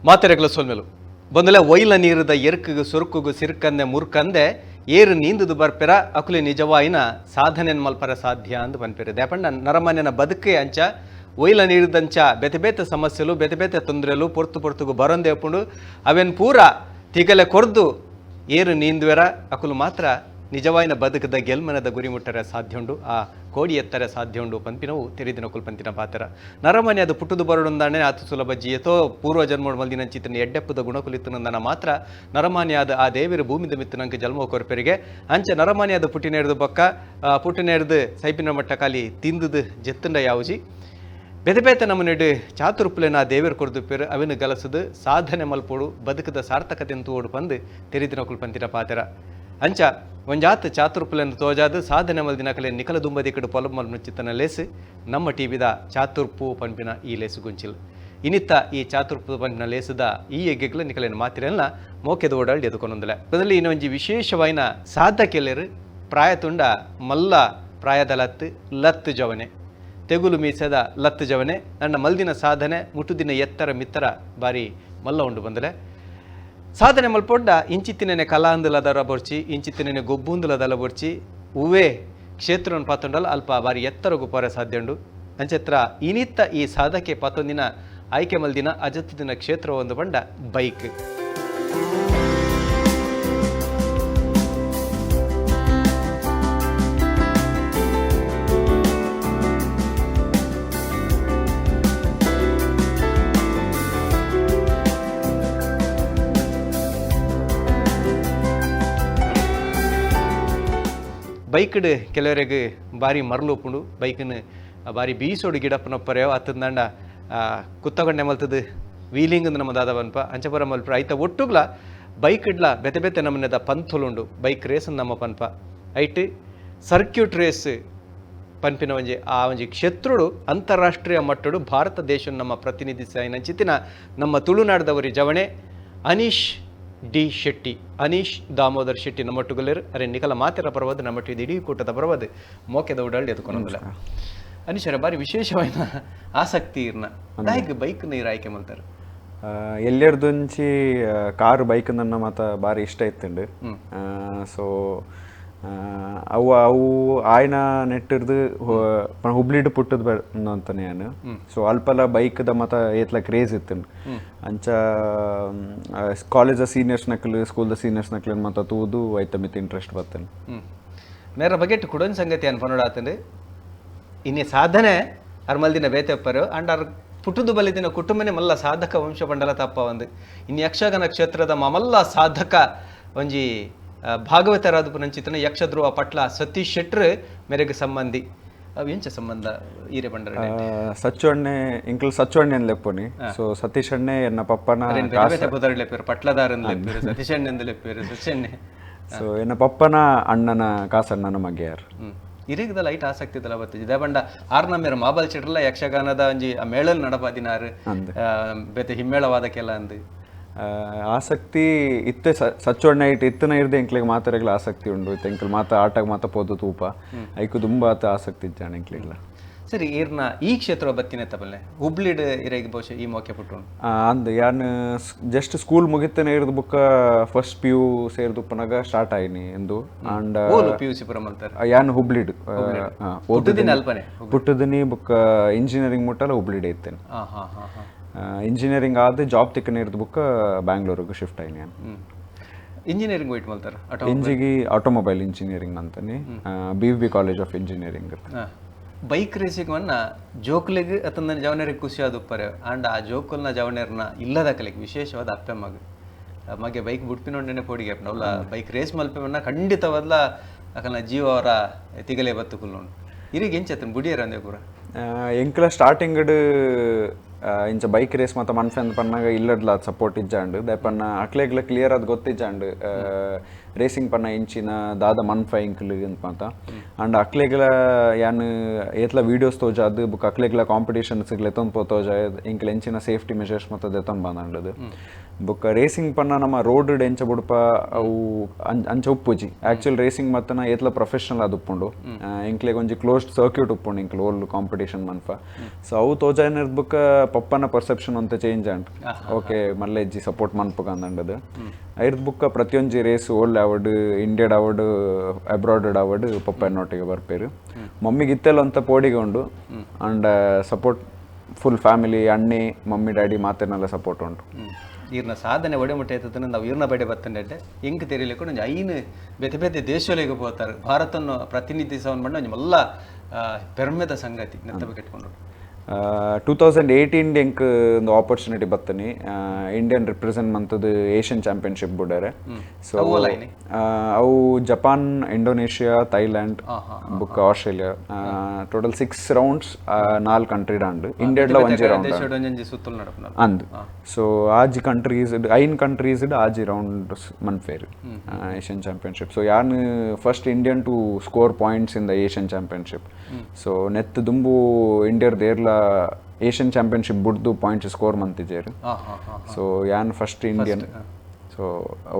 ಮಾತೆರೆಗ್ಲ ಸೊಲ್ಮೆಲು ಬಂದಲೆ ಒಯ್ಲ ನೀರದ ಎರ್ಕುಗು ಸೊರ್ಕುಗು ಸಿರ್ಕಂದೆ ಮುರ್ಕಂದೆ ಏರು ನೀಂದುದು ಬರ್ಪೆರ ಅಕುಲೆ ನಿಜವಾಯಿನ ಸಾಧನೆನ್ ಮಲ್ಪರ ಸಾಧ್ಯ ಅಂದ್ ಪನ್ಪೆರ್. ದಾಯೆಪಂಡ ನರಮಾನ್ಯನ ಬದುಕೆ ಅಂಚ ಒಯ್ಲ ನೀರ್ದಂಚ ಬೇತೆ ಬೇತೆ ಸಮಸ್ಯೆಲು ಬೇತೆ ಬೇತೆ ತೊಂದರೆಲು ಪೊರ್ತು ಪೊರ್ತುಗು ಬರೊಂದೇ ಉಪ್ಪುಂಡು. ಅವೆನ್ ಪೂರ ತಿಗಲೆ ಕೊರ್ದು ಏರು ನೀಂದುವೆರ ಅಕುಲು ಮಾತ್ರ ನಿಜವಾಯಿನ ಬದುಕದ ಗೆಲ್ಮನದ ಗುರಿ ಮುಟ್ಟರೆ ಸಾಧ್ಯ ಉಂಡು, ಆ ಕೋಡಿ ಎತ್ತರೆ ಸಾಧ್ಯ ಉಂಡು ಪನ್ಪಿನವು ತೆರಿದಿನಕುಲು ಪಂತಿನ ಪಾತೆರ. ನರಮಾನಿ ಅದು ಪುಟ್ಟುದು ಬರೊಡುಂದಾನೆ ಆತು ಸುಲಭ ಜೀಯತೋ ಪೂರ್ವ ಜನ್ಮೋಡು ಮಲ್ದಿನಂಚಿತ್ತಿನ ಎಡ್ಡೆಪ್ಪುದ ಗುಣಕುಲಿತ್ತನಂದನ ಮಾತ್ರ ನರಮಾನಿಯಾದ ಆ ದೇವಿರ ಭೂಮಿದ ಮಿತ್ತು ನಂಗೆ ಜನ್ಮ ಕೊರ್ಪೆರಿಗೆ. ಅಂಚ ನರಮಾನಿಯಾದ ಪುಟ್ಟಿನೇರ್ದು ಬೊಕ್ಕ ಪುಟ್ಟಿನೇರ್ದು ಸೈಪಿನ ಮಟ್ಟ ಖಾಲಿ ತಿಂದುದು ಜೆತ್ತುಂಡ ಯಾವುಜಿ ಬೇತೆ ಬೇತೆ ನಮೂನೆಡ್ ಚಾತುರ್ಪುಲೆನ ದೇವೆರ್ ಕೊರ್ದುಪ್ಪೆರ್ ಅವೆನ್ ಗಲಸುದು ಸಾಧನೆ ಮಲ್ಪೊಡು ಬದುಕುದ ಸಾರ್ಥಕತೆನ್ ತೂವೊಡು ಪಂದ್ ತೆರಿದಿನಕುಲು ಪಂತಿನ ಪಾತೆರ. ಅಂಚ ಒಂಜಾತ್ ಚಾತುರ್ಪುಲೆನ್ ತೋಜಾದ್ ಸಾಧನೆ ಮಲ್ದಿನಕಲೆ ನಿಕಲ ದುಂಬದಿಕ್ಕಡ್ ಪೊಲಬು ಮಲ್ಪುನಂಚಿತ್ತಿನ ಲೇಸ್ ನಮ್ಮ ಟಿವಿದ ಚಾತುರ್ಪು ಪನ್ಪಿನ ಈ ಲೇಸ್ ಗೊಂಚಿಲ್. ಇನಿತ್ತ ಈ ಚಾತುರ್ಪು ಪನ್ಪಿನ ಲೇಸುದ ಈ ಎಗ್ಗೆಗ್ಲ ನಿಕಲೆನ ಮಾತಿರೆಲ್ನ ಮೋಕೆದ ಓಡಾಳ್ ಎದುಕೊನೊಂದುಲೆ. ಬದಲಿ ಇನ್ನೊಂಜಿ ವಿಶೇಷವಾಯಿನ ಸಾಧಕೆಲೆರ್ ಪ್ರಾಯ ತುಂಡ ಮಲ್ಲ ಪ್ರಾಯದ ಲತ್ತ್ ಲತ್ತ್ ಜವನೆ ತೆಗುಲು ಮೀಸೆದ ಲತ್ತ್ ಜವನೆ ನನ್ನ ಮಲ್ದಿನ ಸಾಧನೆ ಮುಟುದಿನ ಎತ್ತರ ಮಿತ್ತರ ಬಾರಿ ಮಲ್ಲ ಉಂಡು ಬಂದಲೆ. ಸಾಧನೆ ಮಲ್ಪೊಡ್ಡ ಇಂಚಿತ್ತಿನನೆ ಕಲಾಂದುಲ ದರ ಬೊರ್ಚಿ ಇಂಚಿತ್ತಿನನೆ ಗೊಬ್ಬುಂದುಲ ದಲ ಬೊರ್ಚಿ ಉವೇ ಕ್ಷೇತ್ರನ್ ಪಾತೊಂಡಲ ಅಲ್ಪ ಬಾರಿ ಎತ್ತರಗು ಪೋರೆ ಸಾಧ್ಯ ಉಂಡು. ಅಂಚೆತ್ರ ಇನಿತ್ತ ಈ ಸಾಧಕೆ ಪತ್ತೊಂದಿನ ಆಯ್ಕೆ ಮಲ್ದಿನ ಅಜತ್ತದಿನ ಕ್ಷೇತ್ರ ಒಂದು ಪಂಡ ಬೈಕ್. ಬೈಕ್ಡ್ ಕೆಲವರೆಗ್ ಬಾರಿ ಮರ್ಲು ಉಪ್ಪುಂಡು. ಬೈಕ್ನ್ ಬಾರಿ ಬೀಸೋಡು ಗಿಡಪ್ಪನೊಪ್ಪರೆಯೋ ಅತ್ತಂದಾಂಡ ಕುತ್ತಗೊಂಡೆ ಮಲ್ತದು ವೀಲಿಂಗ್ ನಮ್ಮ ದಾದ ಪನ್ಪ ಅಂಚಪುರ ಮಲ್ಪುರ ಐತ ಒಟ್ಟುಗ್ಲ ಬೈಕ್ಡ್ಲ ಬೇತೆ ಬೇತೆ ನಮೂನೆದ ಪಂಥುಲುಂಡು. ಬೈಕ್ ರೇಸ್ ನಮ್ಮ ಪನ್ಪ ಐಟ್ ಸರ್ಕ್ಯೂಟ್ ರೇಸ್ ಪನ್ಪಿನ ಒಂಜಿ ಆ ಒಂಜಿ ಕ್ಷೇತ್ರಡು ಅಂತಾರಾಷ್ಟ್ರೀಯ ಮಟ್ಟಡು ಭಾರತ ದೇಶ ನಮ್ಮ ಪ್ರತಿನಿಧಿಸಾಯಿನಂಚಿತ್ತಿನ ನಮ್ಮ ತುಳುನಾಡದವರಿ ಜವಣೆ ಅನೀಶ್ ಡಿ ಶೆಟ್ಟಿ, ಅನೀಶ್ ದಾಮೋದರ್ ಶೆಟ್ಟಿ ನಮ್ಮೊಟ್ಟುಗುಲ್ಲೆರ್. ಅರೆ ನಿಕಲ ಮಾತೆರ ಪರವಾದ ನಮ್ಮೊಟ್ಟು ಇಡೀ ಕೂಟದ ಪರವಾದ ಮೋಕೆದ ಉಡಾಳ್ ಎದುಕೊನೊಂದುಲ್ಲ. ಅನೀಶರ ಬಾರಿ ವಿಶೇಷವಾದ ಆಸಕ್ತಿ ಇರ್ನ ದಾಯೆಗ್ ಬೈಕ್ ನೀರು ಆಯ್ಕೆ ಮಲ್ತಾರ? ಎಲ್ಲೆರ್ದೊಂಚಿ ಕಾರು ಬೈಕ್ ನನ್ನ ಮಾತ ಬಾರಿ ಇಷ್ಟ ಇತ್ತುಂಡು. ಸೊ ಅವು ಅವು ಆಯ್ನ ನೆಟ್ಟಿರ್ದು ಹುಬ್ಳಿಡ್ ಪುಟ್ಟದ್ ಅಂತಾನೆ ನಾನು. ಸೊ ಅಲ್ಪಲ ಬೈಕ್ದ ಮತ ಏತ್ಲ ಕ್ರೇಜ್ ಇತ್ತುಂಡು. ಅಂಚ ಕಾಲೇಜ ಸೀನಿಯರ್ಸ್ ನಕಲು ಸ್ಕೂಲ್ದ ಸೀನಿಯರ್ಸ್ ನಕಲು ಮತ ತೂದು ಐತ ಮಿತ್ ಇಂಟ್ರೆಸ್ಟ್ ಬರ್ತೇನೆ. ಮೇರ ಬಗೆಟ್ ಕುಡೊಂಜಿ ಸಂಗತಿ ಅನ್ಪನೋಡಾತಂಡು. ಇನ್ನೆ ಸಾಧನೆ ಅರ್ಮಲ್ದಿನ ಬೇತೆಪ್ಪರು ಅಂಡ್ ಅರ್ ಪುಟ್ಟುದು ಬಲಿದಿನ ಕುಟುಂಬನೇ ಮಲ್ಲ ಸಾಧಕ ವಂಶ ಪಂಡಲ ತಪ್ಪ ಒಂದು. ಇನ್ನು ಯಕ್ಷಗಾನ ಕ್ಷೇತ್ರದ ಮಮಲ್ಲ ಸಾಧಕ ಒಂಜಿ ಭಾಗವತರಾದ ಪುನಂಚಿತನ ಯಕ್ಷಧ್ರುವ ಪಟ್ಲ ಸತೀಶ್ ಶೆಟ್ರು ಮೇರೆಗೆ ಸಂಬಂಧಿ. ಅವು ಎಂಚ ಸಂಬಂಧ ಈರೆ ಬಂಡರ? ಸಚ್ಚೊಣ್ಣೆ ಇಂಕಲ್ ಸಚ್ಚೊಣ್ಣೆ ಲೆಪ್ಪುನಿ. ಸೊ ಸತೀಶ್ ಅಣ್ಣೆ ಎನ್ನ ಪಪ್ಪನ ಲೆಪ್ಪೇರು ಪಟ್ಲದಾರ ಲೆಪ್ಪೇರು ಸತೀಶ್ ಅಣ್ಣೆ ಲೆಪ್ಪೇರು ಸಚ್ಚಣ್ಣೆ. ಸೊ ಎನ್ನ ಪಪ್ಪನ ಅಣ್ಣನ ಕಾಸಣ್ಣನ ಮಗೆಯಾರ್. ಇರಿಗದ ಲೈಟ್ ಆಸಕ್ತಿ ಇದಲ್ಲ ಬತ್ತಿಜಿ ದೇಬಂಡ ಆರ್ನ ಮೇರ ಮಾಬಲ್ ಚಿಟ್ರಲ್ಲ ಯಕ್ಷಗಾನದ ಒಂಜಿ ಆ ಮೇಳಲ್ ನಡಪಾದಿನಾರು ಬೇತೆ ಹಿಮ್ಮೇಳವಾದಕ್ಕೆಲ್ಲ ಅಂದು ಆಸಕ್ತಿ ಇತ್ತೆ ಸಚ್ಚೊಣ್ಣೆ ಇಟ್ಟು ಇತ್ತನ ಇರ್ದೆ ಎಂಕ್ಲೆಗ್ ಮಾತಾರೆಗ್ಲ ಆಸಕ್ತಿ ಉಂಡು. ಇತ್ತೆ ಎಂಕಲ್ ಮಾತ ಆಟಗ್ ಮಾತ ಪೋದು ತೂಪ ಐಕು ತುಂಬಾ ಆತ ಆಸಕ್ತಿ ಇಜ್ಜಾಣ ಎಂಕ್ಲೆಗ್ಲ. ಸರಿ ಈರ್ನ ಈ ಕ್ಷೇತ್ರ ಬತ್ತಿನ ತಪಲ್ನೆ ಹುಬ್ಳಿಡ್ ಇರೆಗ್ ಬಹುಶಃ ಈ ಮೋಕೆ ಪುಟ್ಟು ಅಂದ್ ಯಾನ್ ಜಸ್ಟ್ ಸ್ಕೂಲ್ ಮುಗಿತ್ತನೆ ಇರ್ದು ಬುಕ್ಕ ಫಸ್ಟ್ ಪಿ ಯು ಸೇರ್ದು ಉಪ್ಪನಾಗ ಸ್ಟಾರ್ಟ್ ಆಯ್ನಿ ಎಂದು. ಅಂಡ್ ಪಿ ಯು ಸಿ ಪುರ ಮಲ್ತಾರ? ಯಾನ್ ಹುಬ್ಳಿಡ್ ಪುಟ್ಟುದಿನ ಅಲ್ಪನೆ ಪುಟ್ಟುದಿನಿ ಬುಕ್ಕ ಇಂಜಿನಿಯರಿಂಗ್ ಮುಟ್ಟಲ ಹುಬ್ಳಿಡ್ ಇತ್ತೇನೆ. ಇಂಜಿನಿಯರಿಂಗ್ ಆದ ಜಾಬ್ ತಿಕ್ಕನೆ ಇರ್ದು ಬುಕ್ಕ ಬ್ಯಾಂಗ್ಳೂರಿಗೆ ಶಿಫ್ಟ್ ಆಯ್ನಿ ನಾನು. ಇಂಜಿನಿಯರಿಂಗ್ ವೇಟ್ ಮಲ್ತಾರ? ಇಂಜಿಗಿ ಆಟೋಮೊಬೈಲ್ ಇಂಜಿನಿಯರಿಂಗ್ ಅಂತಾನೆ B V B college of engineering. Bike racing ಅನ್ನ ಜೋಕುಲೆಗ್ ಅತ್ತಂದ ಜವನೆರಿಗೆ ಖುಷಿ ಆದುಪ್ಪರೆ ಅಂಡ್ ಆ ಜೋಕುಲ್ನ ಜವನೆರ್ನ ಇಲ್ಲದ ಕಲೆಗ್ ವಿಶೇಷವಾದ ಅಪ್ಪೆ ಮಗ ಮಗೆ ಬೈಕ್ ಬುಡ್ಪಿನೊಂಡೆನೆ ಪೋಡಿಗೆ ಅಪ್ಪನ ಬೈಕ್ ರೇಸ್ ಮಲ್ಪೆವನ್ನ ಖಂಡಿತವಾದ್ಲ ಅಕಲ್ನ ಜೀವ ಅವರ ತಿಗಲೆ ಬತ್ತುಕುಲ್ಲುಂಡು. ಇರಿಗೆ ಎಂಚ ಬುಡಿಯರ ಅಂದೆ ಪೂರ? ಎಂಕ್ಲ ಸ್ಟಾರ್ಟಿಂಗ್ ಇಂಚ ಬೈಕ್ ರೇಸ್ ಮಾತ ಮನ್ಫೆಂದ್ ಪನ್ನಾಗ ಇಲ್ಲಡ್ಲ ಸಪೋರ್ಟ್ ಇಜ್ಜಾಂಡ್. ದಾಯೆಪನ್ನ ಅಕ್ಲೆಗ್ಲ ಕ್ಲಿಯರ್ ಆದ್ ಗೊತ್ತಿಜ್ಜಾಂಡ್. ರೇಸಿಂಗ್ ಪನ್ನ ಇಂಚಿನ ದಾದ ಮನ್ಫ ಇಂಕ್ಲು ಅಂತ ಮಾತ. ಅಂಡ್ ಅಕ್ಲೆಗ್ಲ ಯಾನ್ ಏತ್ಲ ವೀಡಿಯೋಸ್ ತೋಜಾದ್ ಬುಕ್ಕ ಅಕ್ಲೆಗ್ಲ ಕಾಂಪಿಟೇಷನ್ಸ್ ಲೆತ್ತೊಂದು ಪೋತೋಜ ಇಂಕ್ಲ ಎಂಚಿನ ಸೇಫ್ಟಿ ಮೆಷರ್ಸ್ ಮತ್ತ ದೆತ್ತೊಂದು ಬಂದಂಡದು. ಬುಕ್ಕ ರೇಸಿಂಗ್ ಪನ್ನ ನಮ್ಮ ರೋಡ್ ಎಂಚ ಬುಡ್ಪ ಅವು ಅಂಚ ಉಪ್ಪುಜಿ. ಆಕ್ಚುಲ್ ರೇಸಿಂಗ್ ಮತ್ತನ ಏತ್ಲ ಪ್ರೊಫೆಷನಲ್ ಆದ್ ಉಪ್ಪುಂಡು. ಎಂಕ್ಲೆಗ್ ಒಂಜಿ ಕ್ಲೋಸ್ಡ್ ಸರ್ಕ್ಯೂಟ್ ಉಪ್ಪುಂಡು ಇಂಕ್ಲ ಓಲ್ ಕಾಂಪಿಟೇಷನ್ ಮನ್ಫ. ಸೊ ಅವು ತೋಜಾಯಿನರ್ದ್ ಬುಕ್ಕ ಪಪ್ಪನ ಪರ್ಸೆಪ್ಷನ್ ಅಂತ ಚೇಂಜ್ ಆಂಡ್. ಓಕೆ ಮಲ್ಲೆ ಇಜ್ಜಿ ಸಪೋರ್ಟ್ ಮನ್ಪುಗ ಅಂದಂಡದು. ಐರ್ದ್ ಬುಕ್ಕ ಪ್ರತಿಯೊಂಜಿ ರೇಸ್ ಓಲ್ ಆವಡ್ ಇಂಡಿಯಾಡ್ ಆವಡ್ ಅಬ್ರಾಡ್ ಆವಡ್ ಪಪ್ಪ ಎನ್ನೊಟ್ಟಿಗೆ ಬರ್ಪೇರು. ಮಮ್ಮಿಗೆ ಇತ್ತೆಲ್ಲ ಅಂತ ಪೋಡಿಗೆ ಉಂಡು. ಅಂಡ್ ಸಪೋರ್ಟ್ ಫುಲ್ ಫ್ಯಾಮಿಲಿ, ಅಣ್ಣೆ ಮಮ್ಮಿ ಡ್ಯಾಡಿ ಮಾತೆನೆಲ್ಲ ಸಪೋರ್ಟ್ ಉಂಟು. ಈರ್ನ ಸಾಧನೆ ಒಡೆಮುಟ್ಟೆ ಆಯ್ತದ ನಾವು ಈರ್ನ ಬಡೆ ಬತ್ತಂಡೆ ಎಂಕ್ ತೆರಿಲಿಕ್ಕೆ ಒಂಜಿ 5 ಬೇತೆ ಬೇತೆ ದೇಶಗಳಿಗೆ ಪೋತಾರೆ. ಭಾರತವನ್ನು ಪ್ರತಿನಿಧಿಸವನ್ ಬಣ್ಣ ಒಂಜಿ ಮಲ್ಲ ಪೆರ್ಮೆದ ಸಂಗತಿ ನೆತ್ತ ಬಗ್ಗೆ ಇಟ್ಕೊಂಡು. 2018 ಎಂಕ್ ಒಂದು ಆಪರ್ಚುನಿಟಿ ಬತ್ತನಿ ಇಂಡಿಯನ್ ರಿಪ್ರೆಸೆಂಟ್ ಮಂತದ್ದು ಏಷ್ಯನ್ ಚಾಂಪಿಯನ್ಶಿಪ್ ಬುಡರೆ. ಸೊ ಅವು ಜಪಾನ್, ಇಂಡೋನೇಷ್ಯಾ, ಥೈಲ್ಯಾಂಡ್ ಬುಕ್ಕ ಆಸ್ಟ್ರೇಲಿಯಾ, ಟೋಟಲ್ 6 ರೌಂಡ್ಸ್ 4 ಕಂಟ್ರಿ ಡಾಂಡ್. ಇಂಡಿಯಾಡ್ಲ ಒಂಜಿ ರೌಂಡ್ ಅಂದ್. ಸೊ ಆಜಿ ಕಂಟ್ರೀಸ್ 5 ಕಂಟ್ರೀಸ್ ಆಜಿ ರೌಂಡ್ಸ್ ಮನ್ಫೇರ್ ಏಷ್ಯನ್ ಚಾಂಪಿಯನ್ಶಿಪ್. ಸೊ ಯಾನ್ first Indian to score points in the Asian championship. So ನೆತ್ ದುಂಬು ಇಂಡಿಯರ್ ದೇರ್ಲ ಏಷ್ಯನ್ ಚಾಂಪಿಯನ್ಶಿಪ್ ಬುಡ್ದು ಪಾಯಿಂಟ್ಸ್ ಸ್ಕೋರ್ ಮಂತಿಜೇರು. ಸೊ ಯಾನ್ ಫಸ್ಟ್ ಇಂಡಿಯನ್. ಸೊ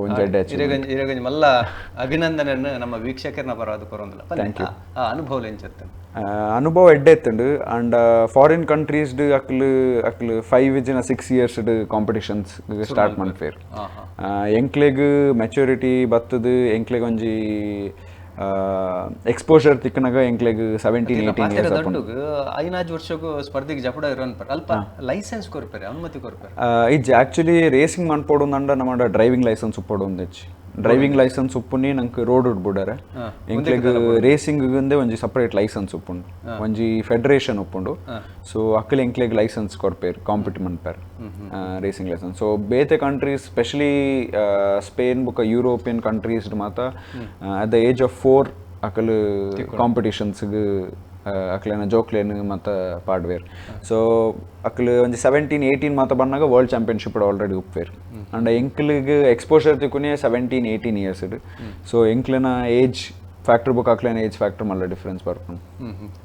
ಒಂಜಿ ಮಲ್ಲ ಅಭಿನಂದನೆ ನಮ್ಮ ವೀಕ್ಷಕರನ್ನ ಬರೋದು ಕೊರೊಂದಿಲ್ಲ. ಅನುಭವ ಎಂಚತ್ತೆ? ಅನುಭವ ಎಡ್ಡೆ ಇತ್ತುಂಡು. ಅಂಡ್ ಫಾರಿನ್ ಕಂಟ್ರೀಸ್ ಅಕ್ಲು ಅಕ್ಲು 5 ಜಿನ 6 ಇಯರ್ಸ್ ಕಾಂಪಿಟೇಷನ್ಸ್ ಸ್ಟಾರ್ಟ್ ಮನ್ಪೇರ್. ಎಂಕ್ಲೆಗ್ ಮೆಚುರಿಟಿ ಬತ್ತದು, ಎಂಕ್ಲೆಗ್ ಒಂಜಿ ಎಕ್ಸ್ಪೋಜರ್ ತಿಕ್ಕನಾಗ ಎಂಕ್ಲೆಗ್ 17-18 ಇಯರ್ಸ್. 5 ವರ್ಷಕ್ಕೂ ಸ್ಪರ್ಧೆಗೆ ಜಪಡ ಇರೋನ್ ಅಲ್ಪ ಲೈಸೆನ್ಸ್ ಕೊರ್ಪೇರೆ, ಅನುಮತಿ ಕೊರ್ಪೇರೆ. ಇಜ್ಜಿ ಆಕ್ಚುಲಿ ರೇಸಿಂಗ್ ಮನ್ಪೋಡು ಅಂಡ ನಮ್ಮ ಡ್ರೈವಿಂಗ್ ಲೈಸೆನ್ಸ್ ಉಪ್ಪೋಡು ಒಂದಿಚ್ಚಿ. ಡ್ರೈವಿಂಗ್ ಲೈಸೆನ್ಸ್ ಉಪ್ಪುನಿ ನಂಗೆ ರೋಡ್ ಉಡ್ಬಿಡಾರೆ. ಎಂಕ್ಲೆಗ್ ರೇಸಿಂಗ್ ಒಂಜಿ ಸಪರೇಟ್ ಲೈಸೆನ್ಸ್ ಉಪ್ಪುಂಡು, ಒಂಜಿ ಫೆಡರೇಷನ್ ಉಪ್ಪುಂಡು. ಸೊ ಅಕ್ಕಲ್ ಎಂಕ್ಲೆಗ್ ಲೈಸೆನ್ಸ್ ಕೊರ್ಪೇರ್, ಕಾಂಪಿಟ್ ಮನ್ಪೇರ್ ರೇಸಿಂಗ್ ಲೈಸೆನ್ಸ್. ಸೊ ಬೇತೆ ಕಂಟ್ರೀಸ್ ಸ್ಪೆಷಲಿ ಸ್ಪೇನ್ ಬುಕ್ಕ ಯುರೋಪಿಯನ್ ಕಂಟ್ರೀಸ್ ಮಾತ ಅಟ್ the age of 4 ಅಕಲ್ ಕಾಂಪಿಟೇಷನ್ಸ್ಗೆ ಅಕ್ಲೇನ ಜೋಕ್ಲೇನು ಮತ್ತು ಪಾಡ್ವೇರ್. ಸೊ ಅಕ್ಲು ಒಂಜಿ 17-18 ಮಾತ ಬಂದಾಗ ವರ್ಲ್ಡ್ ಚಾಂಪಿಯನ್ಶಿಪ್ ಆಲ್ರೆಡಿ ಉಪ್ಪೇರ್. ಅಂಡ್ ಎಂಕ್ಲಿಗೆ ಎಕ್ಸ್ಪೋಜರ್ ತಿಕ್ಕುನೆ 17-18 ಇಯರ್ಸ್. ಸೊ ಎಂಕ್ಲೆನ ಏಜ್ ಫ್ಯಾಕ್ಟರ್ ಬುಕ್ ಅಕ್ಲೇನ ಏಜ್ ಫ್ಯಾಕ್ಟರ್ ಮಲ್ಲ ಡಿಫ್ರೆನ್ಸ್ ಬರ್ಪುಂಡು.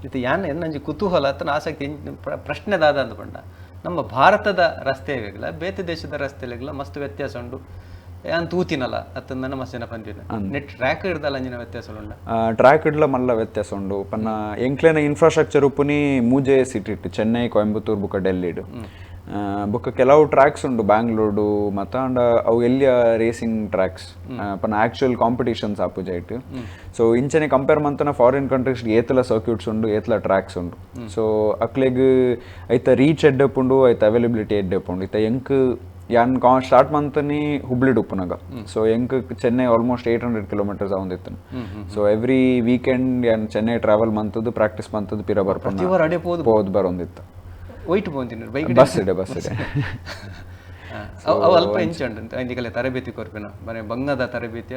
ಇದು ಯಾನ್ ಎನ್ನಂಜಿ ಕುತೂಹಲ ಅತ್ತನ ಆಸಕ್ತಿ ಪ್ರಶ್ನೆ ದಾದ ಅಂದ ಪಂಡ ನಮ್ಮ ಭಾರತದ ರಸ್ತೆಗಳಿಲ್ಲ ಬೇತೆ ದೇಶದ ರಸ್ತೆಗಳಿಲ್ಲ ಮಸ್ತ್ ವ್ಯತ್ಯಾಸ ಉಂಡು. ಯಾನ್ ತೂತಿನಲ್ಲ ಅತ್ತಂದನ ಮಸ್ತಿನ ಪಂದಿನ ನೆಟ್ ಟ್ರ್ಯಾಕ್ ಇಡ್ದಲ್ಲ ಅಂಜಿನ ವ್ಯತ್ಯಾಸ ಉಂಡ. ಟ್ರ್ಯಾಕ್ ಇಡ್ಲ ಮಲ್ಲ ವ್ಯತ್ಯಾಸ ಉಂಡು. ಪನ್ನ ಎಂಕ್ಲೆನ ಇನ್ಫ್ರಾಸ್ಟ್ರಕ್ಚರ್ ಉಪ್ಪುನಿ ಮೂಜೆ ಸಿಟಿ ಇಟ್ಟು ಚೆನ್ನೈ, ಕೊಯಂಬತ್ತೂರ್ ಬುಕ್ಕ ಡೆಲ್ಲಿಡು. ಬೊಕ್ಕ ಕೆಲವು ಟ್ರ್ಯಾಕ್ಸ್ ಉಂಡು ಬ್ಯಾಂಗ್ಳೂರು ಮತ್ತು ಅಂಡ್ ಅವು ಎಲ್ಲಿಯ ರೇಸಿಂಗ್ ಟ್ರ್ಯಾಕ್ಸ್ ಪನ್ನ ಆಕ್ಚುಯಲ್ ಕಾಂಪಿಟೇಷನ್ಸ್ ಆಪುಜೈಟ್. ಸೊ ಇಂಚನೆ ಕಂಪೇರ್ ಮಂತನ ಫಾರಿನ್ ಕಂಟ್ರೀಸ್ ಏತಲ ಸರ್ಕ್ಯೂಟ್ಸ್ ಉಂಡು, ಏತಲ ಟ್ರ್ಯಾಕ್ಸ್ ಉಂಡು. ಸೊ ಅಕ್ಲೆಗ್ ಐತ ರೀಚ್ ಎಡ್ಡೆಪ್ ಉಂಡು, ಐತ ಅವೈಲಬಿಲಿಟಿ ಎಡ್ಡೆಪ್ ಉಂಡು. ಐತ ಎಂಕ್ ಯಾನ್ ಸ್ಟಾರ್ಟ್ ಮಂತನಿ ಹುಬ್ಳಿಡ್ ಉಪ್ಪುನಗ. ಸೊ ಎಂಕ್ ಚೆನ್ನೈ ಆಲ್ಮೋಸ್ಟ್ 800 ಕಿಲೋಮೀಟರ್ಸ್ ಅವಂದಿತ್ತು. ಸೊ ಎವ್ರಿ ವೀಕೆಂಡ್ ಯಾನ್ ಚೆನ್ನೈ ಟ್ರಾವೆಲ್ ಮಂತದ್ದು ಪ್ರಾಕ್ಟೀಸ್ ಮಂತದ್ದು ಪಿರ ಬರ್ಪುನ ಪೋದ್ ಬರೋಂದಿತ್ತು. ವೈಟ್ ಪೋಂತಿನ ಬೈಕ್ ಬಸ್ ಇದೆ, ಬಸ್ ಇದೆ. ಅವು ಅಲ್ಪ ಇಂಚ ಉಂಟು ಇಂದಿಕಲೆ ತರಬೇತಿ ಕೊರ್ಪಿನ ಬರೆ ಬಂಗದ ತರಬೇತಿ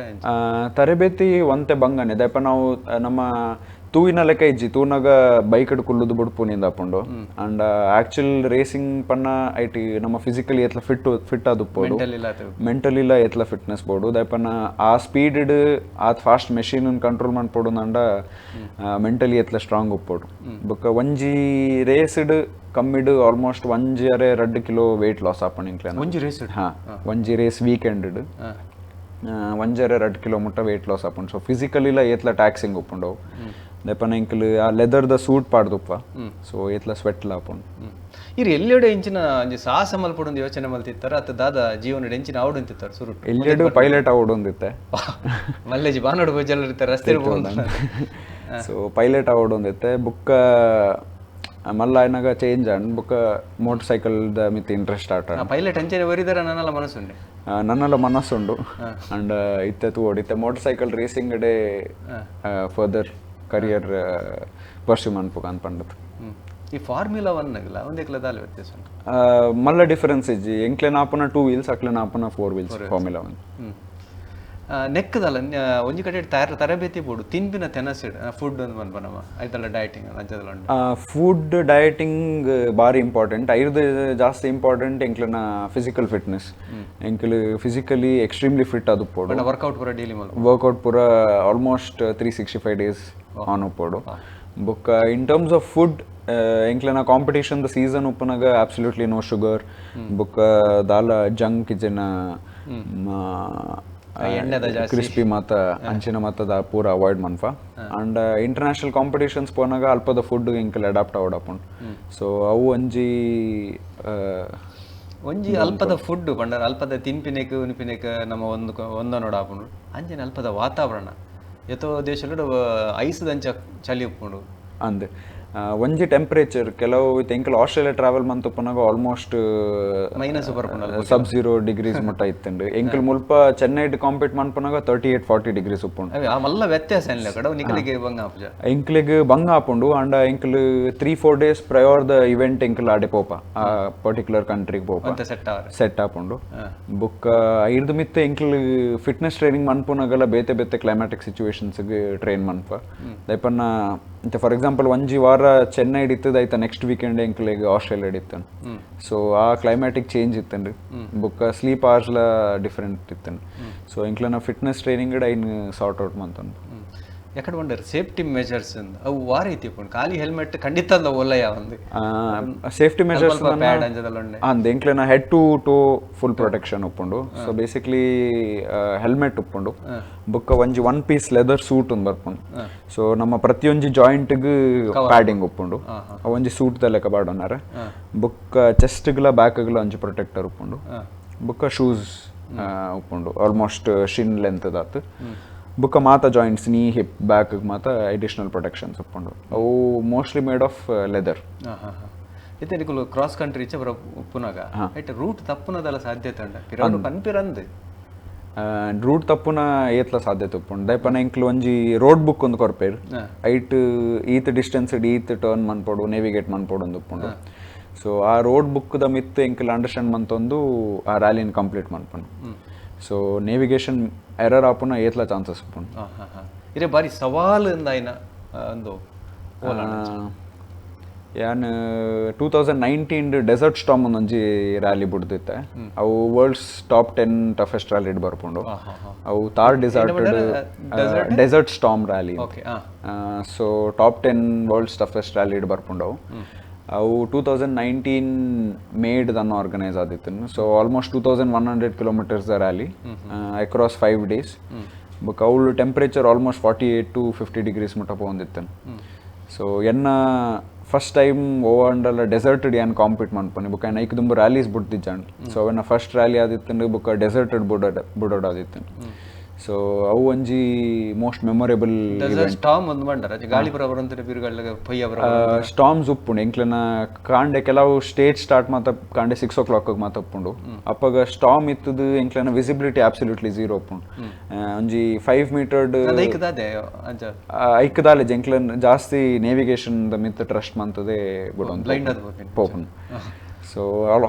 ತರಬೇತಿ ಒಂತೆ ಬಂಗನೆ ದಯಪ ನಾವು ನಮ್ಮ ತೂವಿನ ಲೆಕ್ಕ ಇಜ್ಜಿ ತೂನಾಗ ಬೈಕ್ ಕುಲ್ಲುದು ಬುಡ್ಪುನಿಂದ ಹಾಪುಂಡು. ಅಂಡ್ ಆಕ್ಚುಲ್ ರೇಸಿಂಗ್ ಪನ್ನ IT ನಮ್ಮ ಫಿಸಿಕಲಿ ಎತ್ಲ ಫಿಟ್ ಫಿಟ್ ಆದುಪ್ಪೋಡು, ಮೆಂಟಲಿ ಎತ್ಲ ಫಿಟ್ನೆಸ್ ಬೋಡು. ದಯಪನ್ನ ಆ ಸ್ಪೀಡ್ ಆತ್ ಫಾಸ್ಟ್ ಮೆಷಿನ್ ಕಂಟ್ರೋಲ್ ಮನ್ಪೋಡು ಅಂಡ ಮೆಂಟಲಿ ಎತ್ಲ ಸ್ಟ್ರಾಂಗ್ ಉಪ್ಪೋಡು. ಬೊಕ್ಕ ಒಂಜಿ ರೇಸ್ಡ್ ಕಮ್ಮಿಡ್ ಆಲ್ಮೋಸ್ಟ್ 1.5-2 ಕಿಲೋ ವೆಯ್ಟ್ ಲಾಸ್ ಆಪುಂಡು ಇಂಕ್ಲೆನ. ಒಂಜಿ ರೇಸ್? ಹಾ, ಒಂಜಿ ರೇಸ್ ವೀಕೆಂಡ್ 1.5-2 ಕಿಲೋ ಮುಟ್ಟ ವೆಯ್ಟ್ ಲಾಸ್ ಆಪುಂಡು. ಸೊ ಫಿಸಿಕಲಿ ಏತ್ಲ ಟ್ಯಾಕ್ಸಿಂಗ್ ಉಪ್ಪುಂಡು. ದೆಪನ ಇಂಕ್ಲು ಆ ಲೆದರ್ the suit ಪಾಡ್ದುಪ್ಪ. ಸೊ ಏತ್ಲ ಸ್ವೆಟ್ ಆಪುಂಡು. ಇರ್ ಎಲ್ಲೆಡೆ ಇಂಚಿನ ಒಂಜಿ ಸಾಹಸ ಮಲ್ಪೊಡೊಂದು ಯೋಚನೆ ಮಲ್ತಿತ್ತರ ಅತ್ತ ದಾದ ಜೀವನ ಎಂಚಿನ ಆವಡು ಅಂತಿತ್ತಾರೆ ಸುರುಟು? ಎಲ್ಲೆಡು ಪೈಲಟ್ ಆವಡು ಒಂದಿತ್ತೆ. ಮಲ್ಲೇಜಿ ಬಾನೋಡು ಬೋಜಲ್ ರಸ್ತೆ. ಸೊ ಪೈಲಟ್ ಆವಡು ಒಂದಿತ್ತೆ. ಬುಕ್ಕ ಮಲ್ಲ ಆಯ್ನಾಗ ಚೇಂಜ್ ಆಂಡ್ ಬುಕ್ಕ ಮೋಟರ್ ಸೈಕಲ್ the ಮಿತ್ ಇಂಟ್ರೆಸ್ಟ್ ಆಟ. ಪೈಲಟ್ ಅಂಚನೆ ಒರಿದಾರ ನನ್ನಲ್ಲ ಮನಸ್ಸುಂಡೆ? ನನ್ನಲ್ಲ ಮನಸ್ಸುಂಡು. ಅಂಡ್ ಇತ್ತೆ ತೂವೊಡು ಇತ್ತೆ ಮೋಟರ್ ಸೈಕಲ್ ರೇಸಿಂಗ್ ಡೆ ಫರ್ದರ್ ಕರಿಯರ್ ಪರ್ಸ್ಯೂ ಮನ್ಪುಗ ಅಂತ ಪಂಡದು. ಈ ಫಾರ್ಮ್ಯುಲಾ 1 ಅಗಲ ಒಂದೇಕ್ಲ ದಾಲ ವ್ಯತ್ಯಾಸ ಉಂಟು? ಮಲ್ಲ ಡಿಫರೆನ್ಸ್ ಇಜ್ಜಿ. ಎಂಕ್ಲೆನ ಆಪುನ 2 ವೀಲ್ಸ್, ಅಕ್ಲೆನ ಆಪುನ 4 ವೀಲ್ಸ್ ಫಾರ್ಮ್ಯುಲಾ 1. ನೆಕ್ಕದಲ್ಲ ಒಂಜಿ ಕಡೆ ತರಬೇತಿ ಬೋಡು ತಿನ್ಪಿನ ತೆನಸಿಡ್ ಫುಡ್ ಒಂದು ಪನ್ಪ ನಮ್ಮ ಐತಲ್ಲ ಡಯಟಿಂಗ್ ಅಂಚದಲ್ಲ ಉಂಡು. ಫುಡ್ ಡಯಟಿಂಗ್ ಬಾರಿ ಇಂಪಾರ್ಟೆಂಟ್. ಐರ್ದು ಜಾಸ್ತಿ ಇಂಪಾರ್ಟೆಂಟ್ ಎಂಕ್ಲನ ಫಿಸಿಕಲ್ ಫಿಟ್ನೆಸ್. ಎಂಕ್ಲು physically extremely fit ಆದುಪ್ಪೊಡು. ಪಂಡ ವರ್ಕೌಟ್ ಪೂರ ಡೈಲಿ ಮಲ್ಪ? ವರ್ಕೌಟ್ ಪೂರ almost 365 days on ಉಪ್ಪೊಡು. ಬೊಕ್ಕ in terms of food, ಎಂಕ್ಲೆನ competition the season ಉಪ್ಪುನಗ absolutely no sugar, ಬೊಕ್ಕ ದಾಲ ಜಂಕ್ ಇಜ್ಜಿನ ಎಣ್ಣೆದ ಜಾಸ್ತಿ. ಕ್ರಿಸ್ಪಿ ಮಾತ ಅಂಚಿನ ಮಾತದ ಪೂರ ಅವಾಯ್ಡ್ ಮನ್ಪ. And international competitions ಪೋನಾಗ ಅಲ್ಪದ food ಎಂಕಲ್ ಅಡಾಪ್ಟ್ ಆವಡಾಪುಂಡು. ಸೊ ಅವು ಒಂಜಿ ಒಂಜಿ ಅಲ್ಪದ ಫುಡ್ ಪಂಡ ಅಲ್ಪದ ತಿನ್ಪಿನೆಕ್ ಉನ್ಪಿನೆಕ್ ನಮ್ಮ ಒಂದು ಒಂದ ನೋಡಾಪುಂಡು. ಅಂಚನೆ ಅಲ್ಪದ ವಾತಾವರಣ, ಏತೋ ದೇಶಡ್ ಐಸ್ದಂಚ ಚಳಿ ಉಪ್ಪುಂಡು. ಅಂದ್, ಒಂಜಿ ಟೆಂಪರೇಚರ್ ಕೆಲವು ಎಂಕಲ್ ಆಸ್ಟ್ರೇಲಿಯಾ ಟ್ರಾವೆಲ್ ಮಂತುಪ್ಪುನಗ ಆಲ್ಮೋಸ್ಟ್ ಮೈನಸ್ ಬರ್ಪುಂಡು. ಸಬ್ ಝೀರೋ ಡಿಗ್ರೀಸ್ ಮುಟ್ಟ ಇತ್ತುಂಡು. ಎಂಕಲ್ ಮುಲ್ಪ ಚೆನ್ನೈಡ್ ಕಾಂಪೀಟ್ ಮನ್ಪುನಗ 38-40 ಡಿಗ್ರೀಸ್ ಉಪ್ಪುಂಡು. ಅವೇ ಆ ಮಲ್ಲ ವ್ಯತ್ಯಾಸ ಏನ್ಲ ಕಡ ನಿಕಲಿಗೆ ಬಂಗ ಆಪುಜ? ಎಂಕ್ಲೆಗ್ ಬಂಗ ಆಪುಂಡು. ಅಂಡ ಎಂಕಲ್ 3-4 days prior the event ಎಂಕಲ್ ಆಡೆ ಪೋಪ, ಆ ಪರ್ಟಿಕ್ಯುಲರ್ ಕಂಟ್ರಿಗೆ ಪೋಪ. ಒಂತೆ ಸೆಟ್ ಆವರೆ. ಸೆಟ್ ಆಪುಂಡು. ಬೊಕ್ಕ ಐರ್ದ್ ಮಿತ್ತ ಎಂಕಲ್ ಫಿಟ್ನೆಸ್ ಟ್ರೈನಿಂಗ್ ಮನ್ಪುನಗಲ ಬೇತೆ ಬೇತೆ ಕ್ಲೈಮ್ಯಾಟಿಕ್ ಸಿಚುವೇಶನ್ಸ್ ಟ್ರೈನ್ ಮನ್ಪ. ದೈಪನ್ನ ಫಾರ್ ಎಕ್ಸಾಂಪಲ್ ಒಂಜಿ ವಾರ ಚೆನ್ನೈಡ್ ಇತ್ತದ, ಐತ ನೆಕ್ಸ್ಟ್ ವೀಕೆಂಡ್ ಎಂಕ್ಲೆಗ್ ಆಸ್ಟ್ರೇಲಿಯಾ ಇತ್ತು. ಸೊ ಆ ಕ್ಲೈಮ್ಯಾಟಿಕ್ ಚೇಂಜ್ ಇತ್ತುಂಡು. ಬೊಕ್ಕ ಸ್ಲೀಪ್ ಅವರ್ಸ್ಲ ಡಿಫರೆಂಟ್ ಇತ್ತುಂಡು. ಸೊ ಎಂಕ್ಲೆನ ಫಿಟ್ನೆಸ್ ಟ್ರೈನಿಂಗ್ ಐನ್ ಸಾರ್ಟ್ ಔಟ್ ಮಂತುಂಡು. ಎಕಡೆ ಬಂಡರ್ ಸೇಫ್ಟಿ ಮೆಜರ್ಸ್ ಅವು ವಾ ರೀತಿ ಉಪ್ಪುಂಡು? ಖಾಲಿ ಹೆಲ್ಮೆಟ್ ಖಂಡಿತ ಅಲ್ಲ ಒಲ್ಲಯ ಒಂದು. Safety measures pad ಅಂಚದಲ್ಲ ಉಂಡೆ. ಅಂದ್, ಎಂಕ್ಲೆನ head to toe full protection ಉಪ್ಪುಂಡು. So basically helmet ಉಪ್ಪುಂಡು. ಬೊಕ್ಕ ಒಂಜಿ one piece leather suit ಒಂದು ಬರ್ಪುಂಡು. ಸೊ ನಮ್ಮ ಪ್ರತಿಯೊಂಜಿ ಜಾಯಿಂಟ್ಗ್ ಪ್ಯಾಡಿಂಗ್ ಉಪ್ಪುಂಡು. ಅವು ಒಂಜಿ ಸೂಟ್ ದ ಲೆಕ್ಕ ಪಾಡೊನಾರ. ಬೊಕ್ಕ ಚೆಸ್ಟ್ಗ್ಲ ಬ್ಯಾಕ್ಗ್ಲ ಒಂಜಿ ಪ್ರೊಟೆಕ್ಟರ್ ಉಪ್ಪುಂಡು. ಬೊಕ್ಕ ಶೂಸ್ ಉಪ್ಪುಂಡು, ಆಲ್ಮೋಸ್ಟ್ ಶಿನ್ ಲೆಂತ್ ದಾತ್. ಬೊಕ್ಕ ಮಾತ ಜಾಯಿಂಟ್ಸ್, ನೀ, ಹಿಪ್, ಬ್ಯಾಕ್ ಮಾತ ಅಡಿಷನಲ್ ಪ್ರೊಟೆಕ್ಷನ್ಸ್ ಉಪ್ಪುಂಡು. ಅವು mostly made of leather. ಹಾಂ ಹಾಂ ಹಾಂ ಇತ್ತೆ ನಿಕುಲು ಕ್ರಾಸ್ ಕಂಟ್ರಿ ಇಚ್ಚ ಬರ ಉಪ್ಪುನಾಗ ಐಟ್ ರೂಟ್ ತಪ್ಪುನದಲ್ಲ ಸಾಧ್ಯತೆ ಉಂಡ ಪಿರವು ಪನ್ಪಿರಂದು? ರೂಟ್ ತಪ್ಪುನ ಏತ್ಲ ಸಾಧ್ಯತೆ ಉಪ್ಪುಂಡು. ದಯಪನ ಎಂಕ್ಲು ಒಂಜಿ ರೋಡ್ ಬುಕ್ ಒಂದು ಕೊರ್ಪೇರ್. ಐಟ್ ಈತ್ ಡಿಸ್ಟೆನ್ಸ್ ಈತ್ ಟರ್ನ್ ಮನ್ಪೊಡು, ನೇವಿಗೇಟ್ ಮನ್ಪೊಡು ಒಂದು ಉಪ್ಪುಂಡು. ಸೊ ಆ ರೋಡ್ ಬುಕ್ ದ ಮಿತ್ ಎಂಕ್ಲು ಅಂಡರ್ಸ್ಟ್ಯಾಂಡ್ ಮಂತೊಂದು ಆ ರ್ಯಾಲಿನ ಕಂಪ್ಲೀಟ್ ಮನ್ಪುಂಡು. So navigation error ಆಪುನ ಏತ್ಲ ಚಾನ್ಸಸ್ ಉಪ್ಪುಂಡು. ಹಾಂ ಹಾಂ ಹಾಂ ಇರೆ ಬಾರಿ ಸವಾಲು ಅಂದಾಯಿನ ಒಂದು ಯಾನ್ 2019 ಡೆಸರ್ಟ್ ಸ್ಟಾರ್ಮ್ ಒಂದೊಂಜಿ ರ್ಯಾಲಿ ಬುಡ್ದಿತ್ತೆ. ಅವು world's top 10 toughest rally ಬರ್ಪುಂಡು. ಅವು tar desert, desert storm rally. Okay ಹಾಂ So top 10 world's toughest rally ಬರ್ಪುಂಡು ಅವು. ಅವು 2019 ಮೇಡ್ ದನ್ನು organise ಆದಿತ್ತು. So almost 2100 kilometers the rally across 5 days. ಬೊಕ್ಕ ಅವಳು temperature almost 48 to 50 degrees ಮುಟ್ಟ ಪೋಂದಿತ್ತು. ಸೊ ಎನ್ನ ಫಸ್ಟ್ ಟೈಮ್ ಓವಂಡಲ್ಲ ಡೆಸರ್ಟೆಡ್ ಯಾನ್ ಕಾಂಪೀಟ್ ಮನ್ಪುನಿ. ಬೊಕ್ಕ ಐಕ್ ದುಂಬು ರ್ಯಾಲೀಸ್ ಬುಡ್ದಿಜ್ಜಾಂಡ್. ಸೊ ಅವೆನ್ನ ಫಸ್ಟ್ ರ್ಯಾಲಿ ಆದಿತ್ತು. ಬೊಕ್ಕ ಡೆಸರ್ಟೆಡ್ ಬುಡೋಡ್ ಆದಿತ್ತು. ಸೊ ಅವು ಒಂಜಿ most memorable. Dessert storm ಒಂದು ಬಂಡರ ಗಾಳಿ ಬರ ಬರಂತ ಬಿರುಗಾಳಿ ಪೊಯ್ಯ ಬರ. ಸ್ಟಾರ್ಮ್ಸ್ ಉಪ್ಪುಂಡು. ಎಂಕ್ಲೆನ ಕಾಂಡೆ ಕೆಲವು ಸ್ಟೇಜ್ ಸ್ಟಾರ್ಟ್ ಮಾತ ಕಾಂಡೆ 6 ಓ ಕ್ಲಾಕ್ ಮಾತ ಉಪ್ಪುಂಡು. ಅಪ್ಪಗ ಸ್ಟಾರ್ಮ್ ಇತ್ತದು, ಎಂಕ್ಲೆನ visibility absolutely zero ಉಪ್ಪುಂಡು. ಒಂಜಿ 5 ಮೀಟರ್ಡ್. ಐಕದಾದೆ ಅಂಚ. ಐಕದಾಲೆ ಎಂಕ್ಲೆನ್ ಜಾಸ್ತಿ ನೇವಿಗೇಷನ್ ದ ಮಿತ್ ಟ್ರಸ್ಟ್ ಮಂತದೆ ಬುಡೊಂದು ಬ್ಲೈಂಡ್ ಅದು ಪೋಪಿನ. ಪೋಪುಂಡು. ಸೊ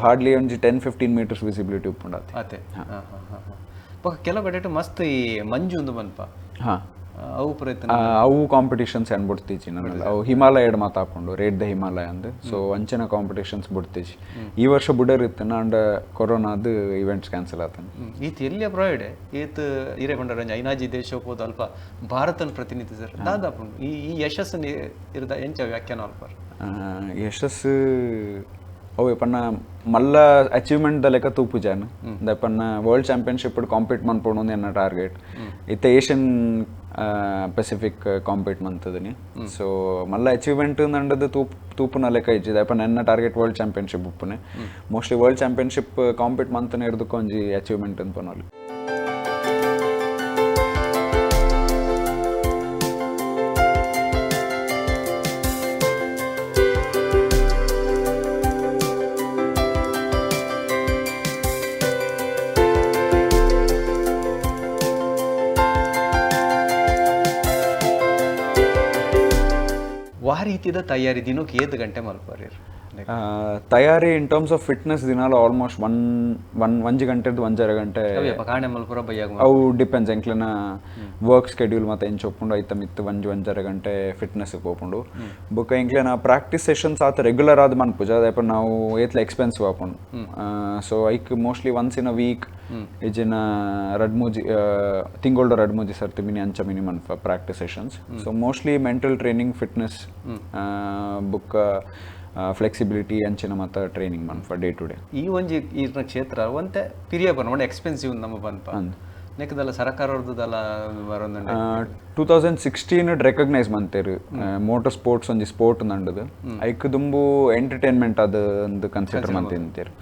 ಹಾರ್ಡ್ಲಿ ಒಂಜಿ 10-15 ಮೀಟರ್ಸ್ ವಿಸಿಬಿಲಿಟಿ ಉಪ್ಪುಂಡು ಆತೆ. ಆತೆ. ಹಾಂ ಹಾಂ ಹಾಂ ಹಾಂ ಬೊಕ್ಕ ಕೆಲವು ಕಡೆ ಮಸ್ತ್ ಈ ಮಂಜು ಒಂದು ಬನ್ಪ. ಅವು ಪ್ರಯತ್ನ. ಅವು ಕಾಂಪಿಟಿಷನ್ಸ್ ಏನ್ ಬಿಡ್ತೀಚಿ ನನ್ನ. ಅವು ಹಿಮಾಲಯಡ್ ಮಾತಾಪುಂಡು, ರೇಡ್ the Himalaya ಅಂದ್. ಸೊ ಅಂಚಿನ ಕಾಂಪಿಟಿಷನ್ಸ್ ಬಿಡ್ತೀಚಿ. ಈ ವರ್ಷ ಬುಡರ್ ಇತ್ತು, ಅಂಡ್ ಕೊರೋನಾದ ಇವೆಂಟ್ಸ್ ಕ್ಯಾನ್ಸಲ್ ಆತನ. ಈತ್ ಎಲ್ಲಿಯ ಪ್ರಾಯಿಡೆ ಈತ್ ಇರೆ ಪಂಡರ ಐನಾಜಿ ದೇಶ ಹೋದ ಅಲ್ಪ ಭಾರತನ ಪ್ರತಿನಿಧಿಸರ್ ದಾದಾಪುಂಡು. ಈ ಈ ಯಶಸ್ಸನ್ನು ಇರದ ಎಂಚ ವ್ಯಾಖ್ಯಾನ ಅಲ್ಪ? ಯಶಸ್ಸು ಅವು ಪನ್ನ ಮಲ್ಲ ಅಚೀವ್ಮೆಂಟ್ ದ ಲೆಕ್ಕ ತೂಪುಜಾನ್. ದ ಪನ್ನ world championship compete ಮನ್ಪೊಡು ಎನ್ನ ಟಾರ್ಗೆಟ್ ಇತ್ತೆ. Asian Pacific compete ಮಂತದಿನಿ. So ಮಲ್ಲ ಅಚೀವ್ಮೆಂಟ್ ನಂಡದು ತೂಪುನ ಲೆಕ್ಕ ಇಜ್ಜಿ. ದಯಪನ್ನ ಎನ್ನ target world championship ಉಪ್ಪುನೆ. Mostly world championship compete ಮಂತನೆ ಇರ್ದಕ್ಕೆ ಒಂಜಿ ಅಚೀವ್ಮೆಂಟ್ ಅಂತ ಪನೊಲಿ. ವಾ ರೀತಿದ ತಯಾರಿ? ದಿನಕ್ಕೆ ಏಳು ಗಂಟೆ ಮಲ್ಪರಿ? ತಯಾರಿ in terms of fitness ದಿನಾಲ almost one one ಒಂಜಿ ಗಂಟೆದ್ದು ಒಂಜರ ಗಂಟೆ ಅವು ಡಿಪೆಂಡ್ಸ್ ಎಂಕ್ಲೆನ ವರ್ಕ್ ಸ್ಕೆಡ್ಯೂಲ್ ಮತ್ತು ಎಂಚ ಒಪ್ಪುಂಡು ಐತ ಮಿತ್ತು ಒಂಜಿ ಒಂಜರ ಗಂಟೆ ಫಿಟ್ನೆಸ್ ಪೋಪುಂಡು. ಬೊಕ್ಕ ಎಂಕ್ಲೆನ ಪ್ರಾಕ್ಟೀಸ್ ಸೆಷನ್ಸ್ ಆತ ರೆಗ್ಯುಲರ್ ಆದ್ ಮನ್ಪುಜ, ಅದೇಪ ನಾವು ಏತ್ಲ ಎಕ್ಸ್ಪೆನ್ಸಿವ್ ಆಪುಂಡು. ಸೊ ಐಕ್ mostly once in a week ಇಜಿನ ರಡ್ ಮೂಜಿ ತಿಂಗೊಳ್ಡ ರಡ್ ಮೂಜಿ ಸರ್ತಿ ಮಿನಿ ಅಂಚ ಮಿನಿ ಮನ್ಪ practice sessions. So mostly mental training, fitness, ಬೊಕ್ಕ ಫ್ಲೆಕ್ಸಿಬಿಲಿಟಿ ಅಂಚಿನ ಮಾತ ಟ್ರೈನಿಂಗ್ ಮನ್ಪ day to day. ಈ ಒಂಜಿ ಈರ್ನ ಕ್ಷೇತ್ರ ಒಂತೆ ಪಿರಿಯ ಬನ್ನ ಎಕ್ಸ್ಪೆನ್ಸಿವ್ ನಮ್ಮ ಪನ್ಪ ನೆಕ್ಕದಲ್ಲ ಸರ್ಕಾರದಲ್ಲ ಬರೋದುಂಡು. 2016 ರೆಕಗ್ನೈಸ್ ಮಂತೇರು ಮೋಟರ್ ಸ್ಪೋರ್ಟ್ಸ್ ಒಂಜಿ ಸ್ಪೋರ್ಟ್ ನಂಡದು, ಐಕ್ ದುಂಬು ಎಂಟರ್ಟೈನ್ಮೆಂಟ್ ಅದು ಒಂದು ಕನ್ಸಿಡರ್ ಮಂತಿಂತೇರು.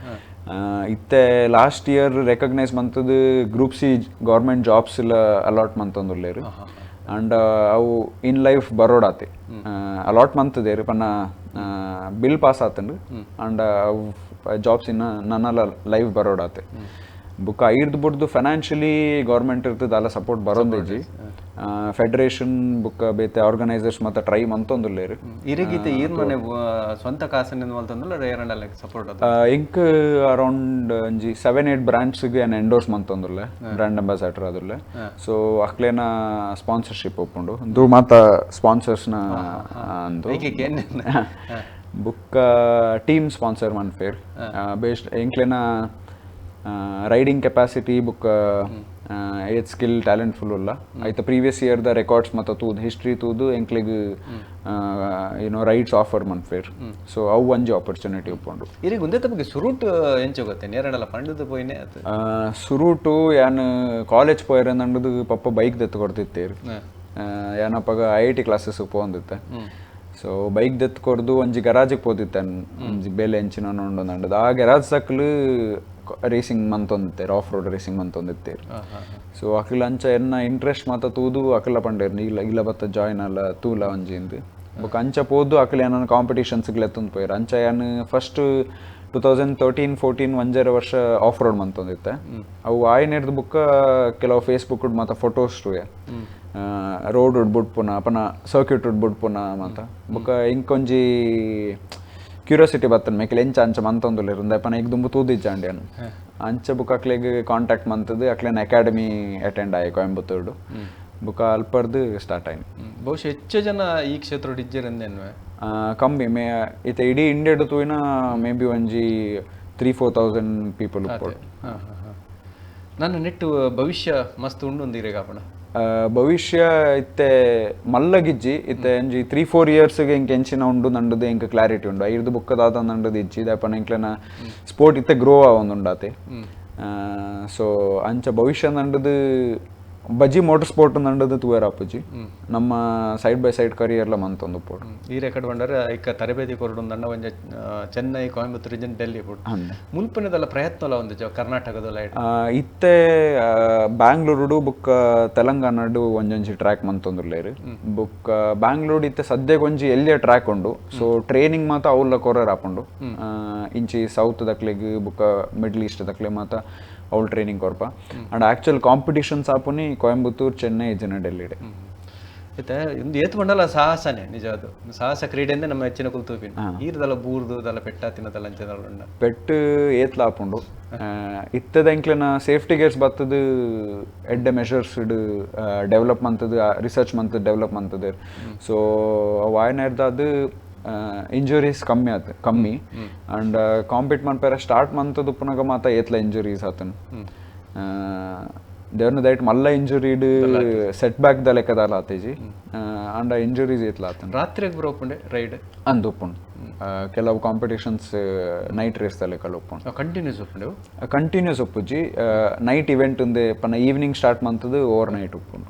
ಇತ್ತೆ last year recognise ಮಂತದ್ದು group C government jobs ಇಲ್ಲ ಅಲಾಟ್ ಮಂತೊಂದುಲ್ಲೇರು. ಅಂಡ್ ಅವು ಇನ್ ಲೈಫ್ ಬರೋಡಾತಿ ಅಲಾಟ್ ಮಂತದೇರು ಪನ್ನ ಬಿಲ್ ಪಾಸ್ ಆತಂಡು ಅಂಡ್ ಅವು ಜಾಬ್ಸ್ ಇನ್ನ ನನ್ನಲ್ಲ ಲೈಫ್ ಬರೋಡಾತೆ. ಬುಕ್ ಐರ್ದು ಬುಡ್ದು ಫೈನಾನ್ಷಿಯಲಿ ಗೌರ್ಮೆಂಟ್ ಇರ್ತದೆ ಅಲ್ಲ ಸಪೋರ್ಟ್ ಬರೋದಿಜ್ಜಿ. ಫೆಡರೇಷನ್ ಬುಕ್ ಬೇತೆ ಆರ್ಗನೈಸರ್ಸ್ ಮತ್ತೆ ಟ್ರೈ ಮಂತೊಂದುಲ್ಲೇರು. ಇರಗೀತೆ ಈರ್ಮನೆ ಸ್ವಂತ ಕಾಸನ್ನ ಮಲ್ತೊಂದುಲ್ಲ ಏರಂಡಲ್ಲ ಸಪೋರ್ಟ್ ಅದು? ಇಂಕ್ ಅರೌಂಡ್ ಒಂಜಿ 7-8 ಬ್ರಾಂಚ್ಗೆ ಏನ್ ಎಂಡೋರ್ಸ್ ಮಂತೊಂದುಲ್ಲೆ, ಬ್ರ್ಯಾಂಡ್ ಅಂಬಾಸಡರ್ ಅದುಲ್ಲೆ. ಸೊ ಅಕ್ಲೇನ ಸ್ಪಾನ್ಸರ್ಶಿಪ್ ಒಪ್ಪುಂಡು ಇಂದು ಮಾತ ಸ್ಪಾನ್ಸರ್ಸ್ನ ಅಂದು book team sponsor ಮನ್ಫೇರ್ based ಎಂಕ್ಲೆನ riding capacity book ಏತ್ skill talent full ಉಲ್ಲ ಐತ previous year the records ಮತ್ತು ತೂದು ಹಿಸ್ಟ್ರಿ ತೂದು ಎಂಕ್ಲೆಗ್ ಏನೋ ರೈಡ್ಸ್ ಆಫರ್ ಮನ್ಫೇರ್. ಸೊ ಅವು ಒಂಜಿ ಆಪರ್ಚುನಿಟಿ ಉಪ್ಪುಂಡು. ಇರಿಗೆ ಒಂದೇ ತಮಗೆ ಸುರೂಟ್ ಎಂಚ ಗೊತ್ತೇ ನೇರಡಲ್ಲ ಪಂಡದ ಪೋಯಿನೆ ಅದು? ಸುರೂಟು ಯಾನ್ ಕಾಲೇಜ್ ಪೋಯರ್ ನಂಡದು ಪಪ್ಪ ಬೈಕ್ ದೆತ್ತು ಕೊಡ್ತಿತ್ತೇರು. ಯಾನಪ್ಪಗ IIT classes ಪೋಂದಿತ್ತೆ. So bike ದೆತ್ತು ಕೊರ್ದು ಒಂಜಿ ಗರಾಜಿಗೆ ಪೋದಿತ್ತೆ, ಒಂಜಿ ಬೇಲೆ ಎಂಚಿನ ಉಂಡು. ಆ ಗರಾಜ್ ಸಕ್ಲು ರೇಸಿಂಗ್ ಮಂತೊಂದಿತ್ತೇರು, off road racing ಮಂತೊಂದಿತ್ತೇರು. So ಅಕ್ಲ ಅಂಚ ಎನ್ನ ಇಂಟ್ರೆಸ್ಟ್ ಮಾತ ತೂದು ಅಕ್ಲ ಪಂಡೇರು ಇಲ್ಲ ಇಲ್ಲ ಬತ್ತ ಜಾಯ್ನ್ ಅಲ್ಲ ತೂಲ ಒಂಜಿಂದು. ಬೊಕ ಅಂಚ ಪೋದು ಅಕ್ಲ ಏನನ್ನ ಕಾಂಪಿಟೇಷನ್ಸ್ಗೆ ಎತ್ತೊಂದು ಪೋಯರು. ಅಂಚ ಯಾನ್ ಫಸ್ಟ್ 2013-14 ಒಂಜರ ವರ್ಷ ಆಫ್ ರೋಡ್ ಮಂತೊಂದಿತ್ತೆ. ಅವು ಆಯ್ನೆರ್ದು ಬುಕ್ಕ ಕೆಲವು ಫೇಸ್ಬುಕ್ ಮಾತ ಫೋಟೋಸ್ ರೋಡ್ ಉಡ್ಬುಡ್ಪುನ ಅಪನ ಸರ್ಕ್ಯೂಟ್ ಉಡ್ಬುಡ್ಪುನ ಮಾತ ಬೊಕ್ಕ ಇಂಕೊಂಜಿ ಕ್ಯೂರಿಯಾಸಿಟಿ ಬತ್ತನ್ ಮೇಕಲ್ ಎಂಚ ಅಂಚ ಮಂತೊಂದುಲ್ಲೆರ್ ಅಪನ ಈಗ ದುಂಬು ತೂದಿಜ್ಜಾಂಡಿ ಅನ್ ಅಂಚ ಬುಕ್ಕ ಅಕ್ಲೆಗ್ ಕಾಂಟ್ಯಾಕ್ಟ್ ಮಂತದ್ದು ಅಕ್ಲೆನ ಅಕಾಡೆಮಿ ಅಟೆಂಡ್ ಆಯ್ ಕೊಯಂಬತ್ತೂರು ಬುಕ್ಕ ಅಲ್ಪರ್ದು ಸ್ಟಾರ್ಟ್ ಆಯ್ನು. ಬಹುಶಃ ಹೆಚ್ಚು ಜನ ಈ ಕ್ಷೇತ್ರ ಇಜ್ಜೆರೆಂದೇನ್ವೆ? ಕಮ್ಮಿ ಮೇ ಇತ್ತೆ ಇಡೀ ಇಂಡಿಯಾಡ್ ತೂಯಿನ ಮೇ ಬಿ ಒಂಜಿ 3-4 ತೌಸಂಡ್ ಪೀಪಲ್ ಉಪ್ಪೊಡು. ನನ್ನ ನೆಟ್ಟು ಭವಿಷ್ಯ ಮಸ್ತ್ ಉಂಡು ಇರೆಗಾಪಣ? ಭವಿಷ್ಯ ಇತ್ತೆ ಮಲ್ಲಗಿಜ್ಜಿ ಇತ್ತೆ ಒಂಜಿ 3-4 ಇಯರ್ಸ್ಗೆ ಇಂಕ ಎಂಚಿನ ಉಂಡು ನಂಡುದು ಎಂಕ್ ಕ್ಲಾರಿಟಿ ಉಂಡು. ಐರ್ದು ಬುಕ್ಕದಾದ ನಂಡುದು ಇಜ್ಜಿ ದಪನ ಎಂಕ್ಲೆನ ಸ್ಪೋರ್ಟ್ ಇತ್ತೆ ಗ್ರೋ ಆವೊಂದುಂಡಾತೆ. ಸೊ ಅಂಚ ಭವಿಷ್ಯ ನಂಡುದು ಬಜ್ಜಿ ಮೋಟರ್ ಸ್ಪೋರ್ಟ್ ನಂಡುದು ತೂಯರಾಪುಜಿ, ನಮ್ಮ side by side ಕರಿಯರ್ಲ ಮಂತೊಂದು ಪೋಡು. ಈ ರೆಕಾರ್ಡ್ ಬಂಡರೆ ಐಕ ತರಬೇತಿ ಕೊರಡು ಅಂಡ ಒಂಜಿ ಚೆನ್ನೈ, ಕೋಯಂಬತ್ತೂರು ರೀಜನ್, ಡೆಲ್ಲಿ ಪೋಡು. ಮುಲ್ಪನೆದಲ್ಲ ಪ್ರಯತ್ನ ಒಂದು ಕರ್ನಾಟಕದಲ್ಲ? ಇತ್ತೆ ಬ್ಯಾಂಗ್ಳೂರುಡು ಬುಕ್ಕ ತೆಲಂಗಾಣಡು ಒಂಜೊಂಜಿ ಟ್ರ್ಯಾಕ್ ಮಂತೊಂದುಲ್ಲೇರು. ಬುಕ್ಕ ಬ್ಯಾಂಗ್ಳೂರು ಇತ್ತೆ ಸದ್ಯಕ್ಕೆ ಒಂಜಿ ಎಲ್ಲಿಯ ಟ್ರ್ಯಾಕ್ ಉಂಡು. ಸೊ ಟ್ರೈನಿಂಗ್ ಮಾತ ಅವ್ಲ ಕೊರರ್ ಆಪುಂಡು. ಇಂಚಿ ಸೌತ್ ದಕ್ಲೆಗ್ ಬುಕ್ಕ ಮಿಡ್ಲ್ ಈಸ್ಟ್ ದಕ್ಲೆ ಮಾತ ಅವ್ಳು ಟ್ರೈನಿಂಗ್ ಕೊರ್ಪ. And actual competitions ಆಪುನಿ ಕೊಯಂಬತ್ತೂರ್, ಚೆನ್ನೈ, ಇಜನ ಡೆಲ್ಲಿಡೆ. ಇತ್ತೆ ಇಂದು ಏತ್ ಬಂಡಲ ಸಾಹಸನೇ ನಿಜ, ಅದು ಸಾಹಸ ಕ್ರೀಡೆ ಅಂದ್ರೆ ನಮ್ಮ ಹೆಚ್ಚಿನ ಕುಲ್ತೂಪಿನ ಈರ್ದಲ್ಲ ಬೂರ್ದು ದಲ್ಲ ಪೆಟ್ಟ ತಿನ್ನದಲ್ಲ ಅಂಚದಲ್ಲ ಪೆಟ್ಟು ಏತ್ಲ ಆಪುಂಡು. ಇತ್ತದ ಎಂಕ್ಲೆನ ಸೇಫ್ಟಿ ಗೇರ್ಸ್ ಬತ್ತದು ಎಡ್ಡೆ ಮೆಷರ್ಸ್ ಡೆವಲಪ್ ಮಂತದ್ದು, ರಿಸರ್ಚ್ ಮಂತದ್ದು, ಡೆವಲಪ್ ಮಂತದ್ದು. ಸೊ ವಾಯನರ್ದಾದು ಇಂಜುರೀಸ್ ಕಮ್ಮಿ ಆತು ಕಮ್ಮಿ. ಅಂಡ್ ಕಾಂಪೀಟ್ ಮನ್ಪೆರ ಸ್ಟಾರ್ಟ್ ಮಂತದ್ದು ಪುನಗ ಮಾತ ಏತ್ಲ ಇಂಜುರೀಸ್ ಆತನು. ದೇವ್ರನ್ನ ದಯಟ್ ಮಲ್ಲ ಇಂಜುರಿಡ್ ಸೆಟ್ ಬ್ಯಾಕ್ the ಲೆಕ್ಕದಾಲ ಆತೇಜಿ. And injuries ಏತ್ಲ ಆತನು. ರಾತ್ರಿಗೆ ಬರೋಪುಂಡೆ ರೈಡ್? ಅಂದು ಉಪ್ಪುಂಡು. ಕೆಲವು competitions night race ದ ಲೆಕ್ಕಲ ಉಪ್ಪುಂಡು. ಕಂಟಿನ್ಯೂಸ್ ಉಪ್ಪುಂಡು? ಕಂಟಿನ್ಯೂಸ್ ಉಪ್ಪುಜಿ. ನೈಟ್ ಇವೆಂಟ್ ಉಂದೆ ಪನ್ನ ಈವ್ನಿಂಗ್ ಸ್ಟಾರ್ಟ್ ಮಂತದ್ದು ಓವರ್ ನೈಟ್ ಉಪ್ಪುಂಡು.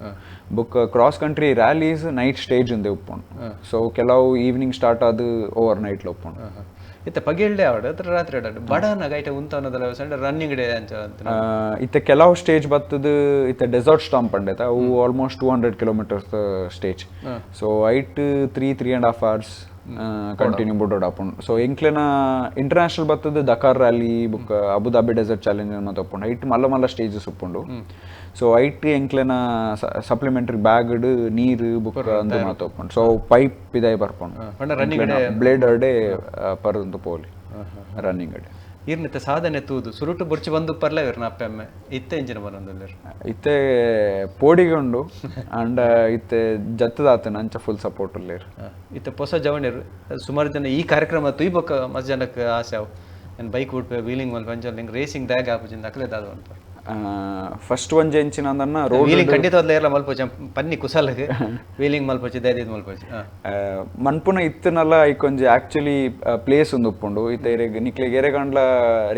ಬುಕ್ cross country rallies night stage ಉಂದೆ ಉಪ್ಪುಂಡು. ಸೊ ಕೆಲವು ಈವ್ನಿಂಗ್ ಸ್ಟಾರ್ಟ್ ಆದು ಓವರ್ ನೈಟ್ ಉಪ್ಪುಂಡು. ಇತ್ತೆ ಪಗೆಲ್ಡೆ ಆವಡ್ ಅತ್ರ ರಾತ್ರಿ ಆಡ ಬಡನ ಗೈಟ ಉಂತವನದಲ್ಲ ರನ್ನಿಂಗ್ ಡೇ ಅಂಚ ಇತ್ತೆ ಕೆಲವು ಸ್ಟೇಜ್ ಬತ್ತದು ಇತ್ತೆ ಡೆಸರ್ಟ್ ಸ್ಟಾಂಪ್ ಪಂಡೇತ ಅವು almost 200 kilometres stage. So ಐಟ್ 3-3.5 hours Continue ಬುಡೋಡು ಆಪುಂಡು. ಸೊ ಎಂಕ್ಲೆನ ಇಂಟರ್ನ್ಯಾಷನಲ್ ಬತ್ತದ ದಕಾರ್ ರ್ಯಾಲಿ ಬುಕ್ಕ Abu Dhabi dessert challenge ಮಾತ ಉಪ್ಪುಂಡು. ಐಟ್ ಮಲ್ಲ ಮಲ್ಲ ಸ್ಟೇಜಸ್ ಉಪ್ಪುಂಡು. ಸೊ ಐಟ್ ಎಂಕ್ಲೆನ ಸಪ್ಲಿಮೆಂಟರಿ ಬ್ಯಾಗ್ ನೀರು ಬುಕ್ಕ ಅಂದು ಮಾತ ಉಪ್ಪುಂಡು. ಸೊ ಪೈಪ್ ಪಿದಾಯಿ ಬರ್ಪುಂಡು, ಬ್ಲೇಡ್ ಅರ್ಡೆ ಪರಂದು ಪೋಲಿ ರನ್ನಿಂಗ್ ಅಡೆ. ಇರ್ನಿತ್ತ ಸಾಧನೆ ತೂದು ಸುರುಟು ಬುರ್ಚಿ ಬಂದು ಪರ್ಲೆ ಇರ್ನ ಅಪ್ಪೆ ಅಮ್ಮೆ ಇತ್ತೆ ಇಂಜಿನ ಬರೊಂದುಲ್ಲೆರ್? ಇತ್ತೆ ಪೋಡಿಗೆ ಉಂಡು ಅಂಡ ಇತ್ತೆ ಜತ್ತದಾತನ ಅಂಚ ಫುಲ್ ಸಪೋರ್ಟ್ ಉಲ್ಲೆರ್. ಇತ್ತೆ ಪೊಸ ಜವಣ್ಯರು ಸುಮಾರು ಜನ ಈ ಕಾರ್ಯಕ್ರಮ ತುಯ್ ಬೊಕ್ಕ ಮಸ್ತ್ ಜನಕ್ಕೆ ಆಸೆ ಅವು ಏನ್ ಬೈಕ್ ಬುಡ್ಪೆ ವೀಲಿಂಗ್ ಮಲ್ಪ ಅಂಚ ನಿಂಗೆ ರೇಸಿಂಗ್ ದಾಗ್ ಆಪುಜಿಂದ ಅಕ್ಲೆ ದಾದ ಪನ್ಪರ್? ಫಸ್ಟ್ ಒಂಜಿ ಎಂಚಿನ ಅಂದನ್ನ ರೋಡ್ ವೀಲಿಂಗ್ ಖಂಡಿತವಾದ್ಲ ಏರ್ಲ ಮಲ್ಪೊಚಿ, ಪನ್ನಿ ಕುಸಲ್ಗ್ ವೀಲಿಂಗ್ ಮಲ್ಪೊಚಿ ದಾದಿದ್ ಮಲ್ಪೊಚಿ. ಮನ್ಪುನ ಇತ್ತನಲ್ಲ ಐಕೊಂಜಿ ಆಕ್ಚುಲಿ ಪ್ಲೇಸ್ ಒಂದು ಉಪ್ಪುಂಡು. ಇತ್ತೆ ಎರೆಗ್ ನಿಕ್ಲೆಗ್ ಎರೆಗಂಡ್ಲ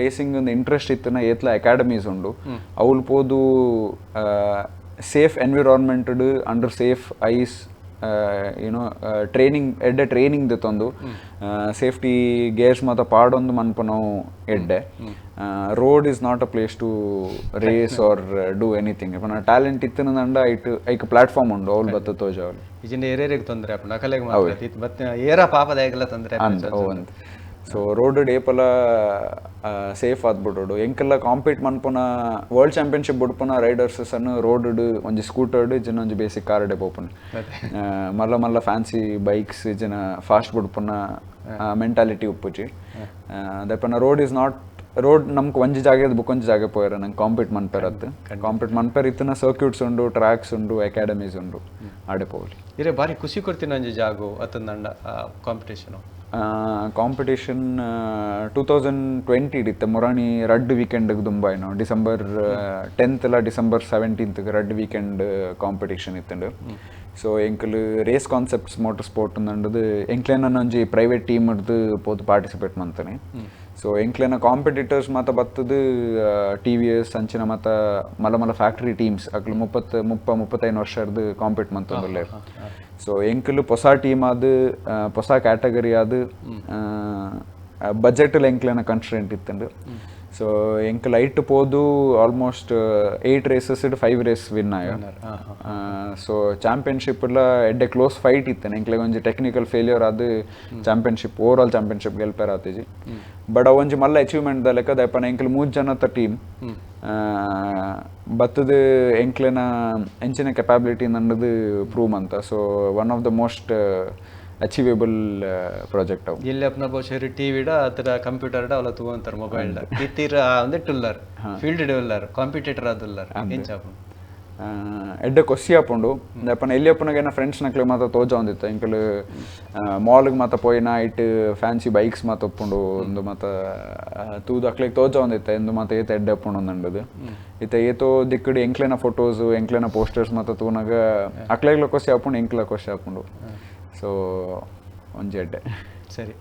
ರೇಸಿಂಗ್ ಒಂದು ಇಂಟ್ರೆಸ್ಟ್ ಇತ್ತನ ಏತ್ಲ ಅಕಾಡೆಮೀಸ್ ಉಂಡು, ಅವ್ಲು ಪೋದು safe environment under safe eyes you know training ಎಡ್ಡೆ ಟ್ರೈನಿಂಗ್ ದೆತ್ತೊಂದು ಸೇಫ್ಟಿ ಗೇರ್ಸ್ ಮಾತ ಪಾಡೊಂದು ಮನ್ಪುನವು ಎಡ್ಡೆ. Road is not a place to race or do anything. ಪಂಡ ಟ್ಯಾಲೆಂಟ್ ಇತ್ತಿನದಂಡ ಐಟ್ ಐಕ್ ಪ್ಲಾಟ್ಫಾರ್ಮ್ ಉಂಡು, ಅವ್ಲು ಬತ್ತ ತೋಜಾವಲಿ. ಇಜಿಂಡ ಏರೇರಿಗೆ ತೊಂದರೆ ಆಪುಂಡು ಅಕಲೆಗ್ ಮಾತ್ರ ಇತ್ತು ಬತ್ತೆ ಏರ ಪಾಪದಾಯಗಲ ತೊಂದರೆ. ಅಂದ್ ಅವು ಅಂದ್. ಸೊ ರೋಡ್ ಏಪಲ ಸೇಫ್ ಆದ್ಬಿಡೋಡು. ಎಂಕೆಲ್ಲ ಕಾಂಪೀಟ್ ಮನ್ಪುನ ವರ್ಲ್ಡ್ ಚಾಂಪಿಯನ್ಶಿಪ್ ಬುಡ್ಪುನ ರೈಡರ್ಸ್ ಸಣ್ಣ ರೋಡ್ ಒಂಜಿ ಸ್ಕೂಟರ್ಡ್ ಇಜ್ಜಿನ ಒಂಜಿ ಬೇಸಿಕ್ ಕಾರ್ ಪೋಪುನ, ಮಲ್ಲ ಮಲ್ಲ ಫ್ಯಾನ್ಸಿ ಬೈಕ್ಸ್ ಇಜ್ಜಿನ ಫಾಸ್ಟ್ ಬುಡ್ಪುನ ಮೆಂಟಾಲಿಟಿ ಉಪ್ಪುಜಿ. ದಪ್ಪನ road is not road. ನಮ್ಗೆ ಒಂಜಿ ಜಾಗ ಬುಕ್ ಒಂಜಿ ಜಾಗ ಪೋಯರ ನಂಗೆ ಕಾಂಪೀಟ್ ಮನ್ಪೆರತ್ತು. ಕಾಂಪೀಟ್ ಮನ್ಪೆರ್ ಇತ್ತಿನ ಸರ್ಕ್ಯೂಟ್ಸ್ ಉಂಡು, ಟ್ರ್ಯಾಕ್ಸ್ ಉಂಡು, ಅಕಾಡೆಮೀಸ್ ಉಂಡು, ಆಡೆ ಪೋಲಿ. ಇರೆ ಬಾರಿ ಖುಷಿ ಕೊಡ್ತೀನಿ ಒಂಜಿ ಜಾಗು ಅತ್ತಂದಂಡ ಕಾಂಪಿಟೇಷನ್? ಕಾಂಪಿಟೇಷನ್ 2020 ಇತ್ತೆ ಮೊರಾನಿ ರಡ್ಡ್ ವೀಕೆಂಡ್ ದುಂಬಾಯ್ನೋ ಡಿಸೆಂಬರ್ 10th ಲ ಡಿಸೆಂಬರ್ 17th ರಡ್ಡ್ ವೀಕೆಂಡ್ ಕಾಂಪಿಟೇಷನ್ ಇತ್ತುಂಡು. ಸೊ ಎಂಕುಲು race concepts motor sport ಅಂದದು ಎಂಕ್ಲೆನ ಒಂಜಿ ಪ್ರೈವೇಟ್ ಟೀಮ್ ಹಿಡ್ದು ಪೋದು ಪಾರ್ಟಿಸಿಪೇಟ್ ಮಂತನೆ. ಸೊ ಎಂಕ್ಲೆನ ಕಾಂಪಿಟೇಟರ್ಸ್ ಮಾತ ಬತ್ತದು ಟಿವಿಎಸ್ ಅಂಚಿನ ಮಾತ ಮಲ್ಲ ಮಲ್ಲ ಫ್ಯಾಕ್ಟ್ರಿ ಟೀಮ್ಸ್ ಅಕ್ಲು 30 35 ವರ್ಷ ಹಿಡ್ದು ಕಾಂಪೀಟ್ ಮಂತೊಂದುಲ್ಲೆರ್. ಸೊ ಎಂಕುಲು ಹೊಸ ಟೀಮ್ ಆದ್ ಹೊಸ ಕ್ಯಾಟಗರಿ ಆದ್ ಬಜೆಟ್ ಎಂಕ್ಲೆನ ಕನ್ಸ್ಟ್ರೆಂಟ್ ಇತ್ತುಂಡು. ಸೊ ಎಂಕುಲು ಐಟ್ ಪೋದು almost 8 races 5 race win ಆಯ. ಸೊ ಚಾಂಪಿಯನ್ಶಿಪ್ ಎಲ್ಲ ಎಡ್ಡೆ ಕ್ಲೋಸ್ ಫೈಟ್ ಇತ್ತು. ಎಂಕ್ಲೆಗ್ ಒಂಜಿ ಟೆಕ್ನಿಕಲ್ ಫೇಲ್ಯೂರ್ ಆದ್ championship over all championship ಗೆಲ್ಪೆರ್ ಆತಿಜಿ. But ಅವು ಒಂಜಿ ಮಲ್ಲ ಅಚೀವ್ಮೆಂಟ್ ದ ಲೆಕ್ಕ. ದಯಪನ ಎಂಕ್ಲು ಮೂರು ಜನತ ಟೀಮ್ ಬತ್ತದ ಎಂಕ್ಲೆನ ಎಂಚಿನ ಕೆಪಾಬಿಲಿಟಿ ನನ್ನದು ಪ್ರೂವ್ ಅಂತ. So one of the most achievable project ಅವು. ಎಲ್ಲಿ ಅಪ್ನ ಬಹುಶಃ ಟಿವಿಡ ಅಥವಾ ಕಂಪ್ಯೂಟರ್ ಅವಲ ತಗೊಂತಾರೆ, ಮೊಬೈಲ್ ಇತ್ತೀರ ಒಂದಿಟ್ಟು ಉಲ್ಲಾರ್, ಫೀಲ್ಡ್ ಉಲ್ಲಾರ್, ಕಾಂಪಿಟೇಟರ್ ಆದುಲ್ಲಾರ್ ಎಂಚ ಆಪುಂಡು? ಎಡ್ಡೆ ಕೊಸಿ ಆಪುಂಡು. ದಪ್ಪನ ಎಲ್ಲಿ ಅಪ್ಪನಾಗ ಫ್ರೆಂಡ್ಸ್ ನಕ್ಲೆ ಮಾತ ತೋಜ ಒಂದಿತ್ತು. ಎಂಕುಲು ಮಾಲ್ಗೆ ಮಾತ ಪೋಯಿನ ಐಟ್ ಫ್ಯಾನ್ಸಿ ಬೈಕ್ಸ್ ಮಾತ ಉಪ್ಪುಂಡು ಒಂದು ಮಾತ ತೂದು ಅಕ್ಲೆಗ್ ತೋಜ ಒಂದಿತ್ತು ಎಂದು ಮಾತ ಏತ ಎಡ್ಡೆ ಉಪ್ಪುಂಡು ಅಂದದು. ಇತ್ತೆ ಏತೋ ದಿಕ್ಕಡು ಎಂಕ್ಲೆನ ಫೋಟೋಸ್ ಎಂಕ್ಲೆನ ಪೋಸ್ಟರ್ಸ್ ಮಾತ ತೂನಾಗ ಅಕ್ಲೆಗ್ಲ ಕೊಸಿ ಆಪುಂಡು, ಎಂಕ್ಲ ಕೊಸಿ ಆಪುಂಡು. ಸೊ ಒಂಜಿ ಎಡ್ಡೆ. ಸರಿ,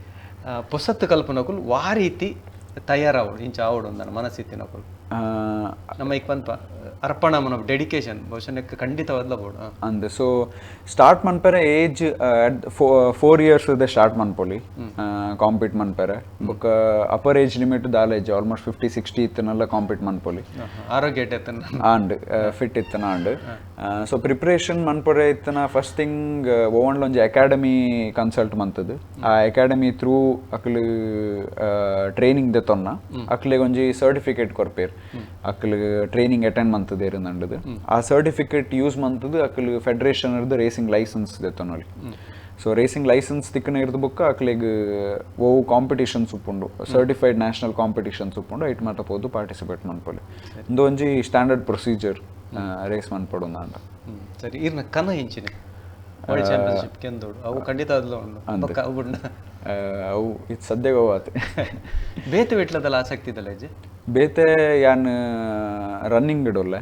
ಪೊಸತ್ತು ಕಲ್ಪನಕುಲು ವಾ ರೀತಿ ತಯಾರಾವಡು, ಇಂಚ ಆವಡು ಅಂದನ ಮನಸ್ಥಿತಿನಕುಲು? ನಮ್ಮ ಈಗ ಪನ್ಪ ಅರ್ಪಣ ಮನ ಡೆಡಿಕೇಶನ್ ಬಹುಶಃ ನೆಕ್ ಖಂಡಿತವಾದ್ಲ ಬೋಡು. ಅಂದ್ ಸೊ ಸ್ಟಾರ್ಟ್ ಮನ್ಪೆರೆ age 4 years start ಮನ್ಪೊಲಿ compete ಮನ್ಪೆರೆ. ಬೊಕ್ಕ upper age limit ದಾಲ ಏಜ್ ಆಲ್ಮೋಸ್ಟ್ 50 60 ಇತ್ತನೆಲ್ಲ ಕಾಂಪೀಟ್ ಮನ್ಪೊಲಿ. ಆರೋಗ್ಯ ಎಡ್ಡೆ. ಆಂಡ್ ಫಿಟ್ ಇತ್ತನ and so preparation ಮನ್ಪೊರೆ ಇತ್ತನ first thing ಓವನ್ಲ ಒಂಜಿ ಅಕಾಡೆಮಿ ಕನ್ಸಲ್ಟ್ ಮಂತದು. ಆ ಅಕಾಡೆಮಿ ಥ್ರೂ ಅಕ್ಲು ಟ್ರೈನಿಂಗ್ ದೆತ್ತೊನ್ನ ಅಕ್ಲೆಗ್ ಒಂಜಿ ಸರ್ಟಿಫಿಕೇಟ್ ಕೊರ್ಪೇರ್, ಅಕ್ಲು ಟ್ರೈನಿಂಗ್ ಅಟೆಂಡ್ ಮಂತದ ಇರುಂಡದು. ಆ ಸರ್ಟಿಫಿಕೇಟ್ ಯೂಸ್ ಮಂತದು ಅಕ್ಲು federation racing licence ದೆತ್ತೊನೊಲಿ. So racing licence ತಿಕ್ಕನ ಇರ್ದು ಬೊಕ್ಕ ಅಕ್ಲೆಗ್ ಓವು ಕಾಂಪಿಟೇಷನ್ಸ್ ಉಪ್ಪುಂಡು, certified national competitions ಉಪ್ಪುಂಡು, ಐಟ್ ಮಾತ ಪೋದು ಪಾರ್ಟಿಸಿಪೇಟ್ ಮನ್ಪೊಲಿ. ಉಂದು ಒಂಜಿ standard procedure race ಮನ್ಪೊಡು ಅಂದ. ಸರಿ, ಇರ್ನ ಕನ ಇಂಚಿನೆ ವರ್ಲ್ಡ್ ಚಾಂಪಿಯನ್ಶಿಪ್ ಕೆಂದೋಡು ಅವು ಖಂಡಿತ ಅದ್ಲ ಉಂಡು ಬೊಕ್ಕ ಅವು ಬುಡ್ನ? ಅವು ಇದು ಸದ್ಯಗೆ ಅವು ಆತೆ. ಬೇತೆ ವಿಟ್ಲದಲ್ಲ ಆಸಕ್ತಿ ಇದಲ್ಲ ಇಜ್ಜಿ? ಬೇತೆ ಯಾನ್ ರನ್ನಿಂಗ್ ಇಡೋಲ್ಲೆ,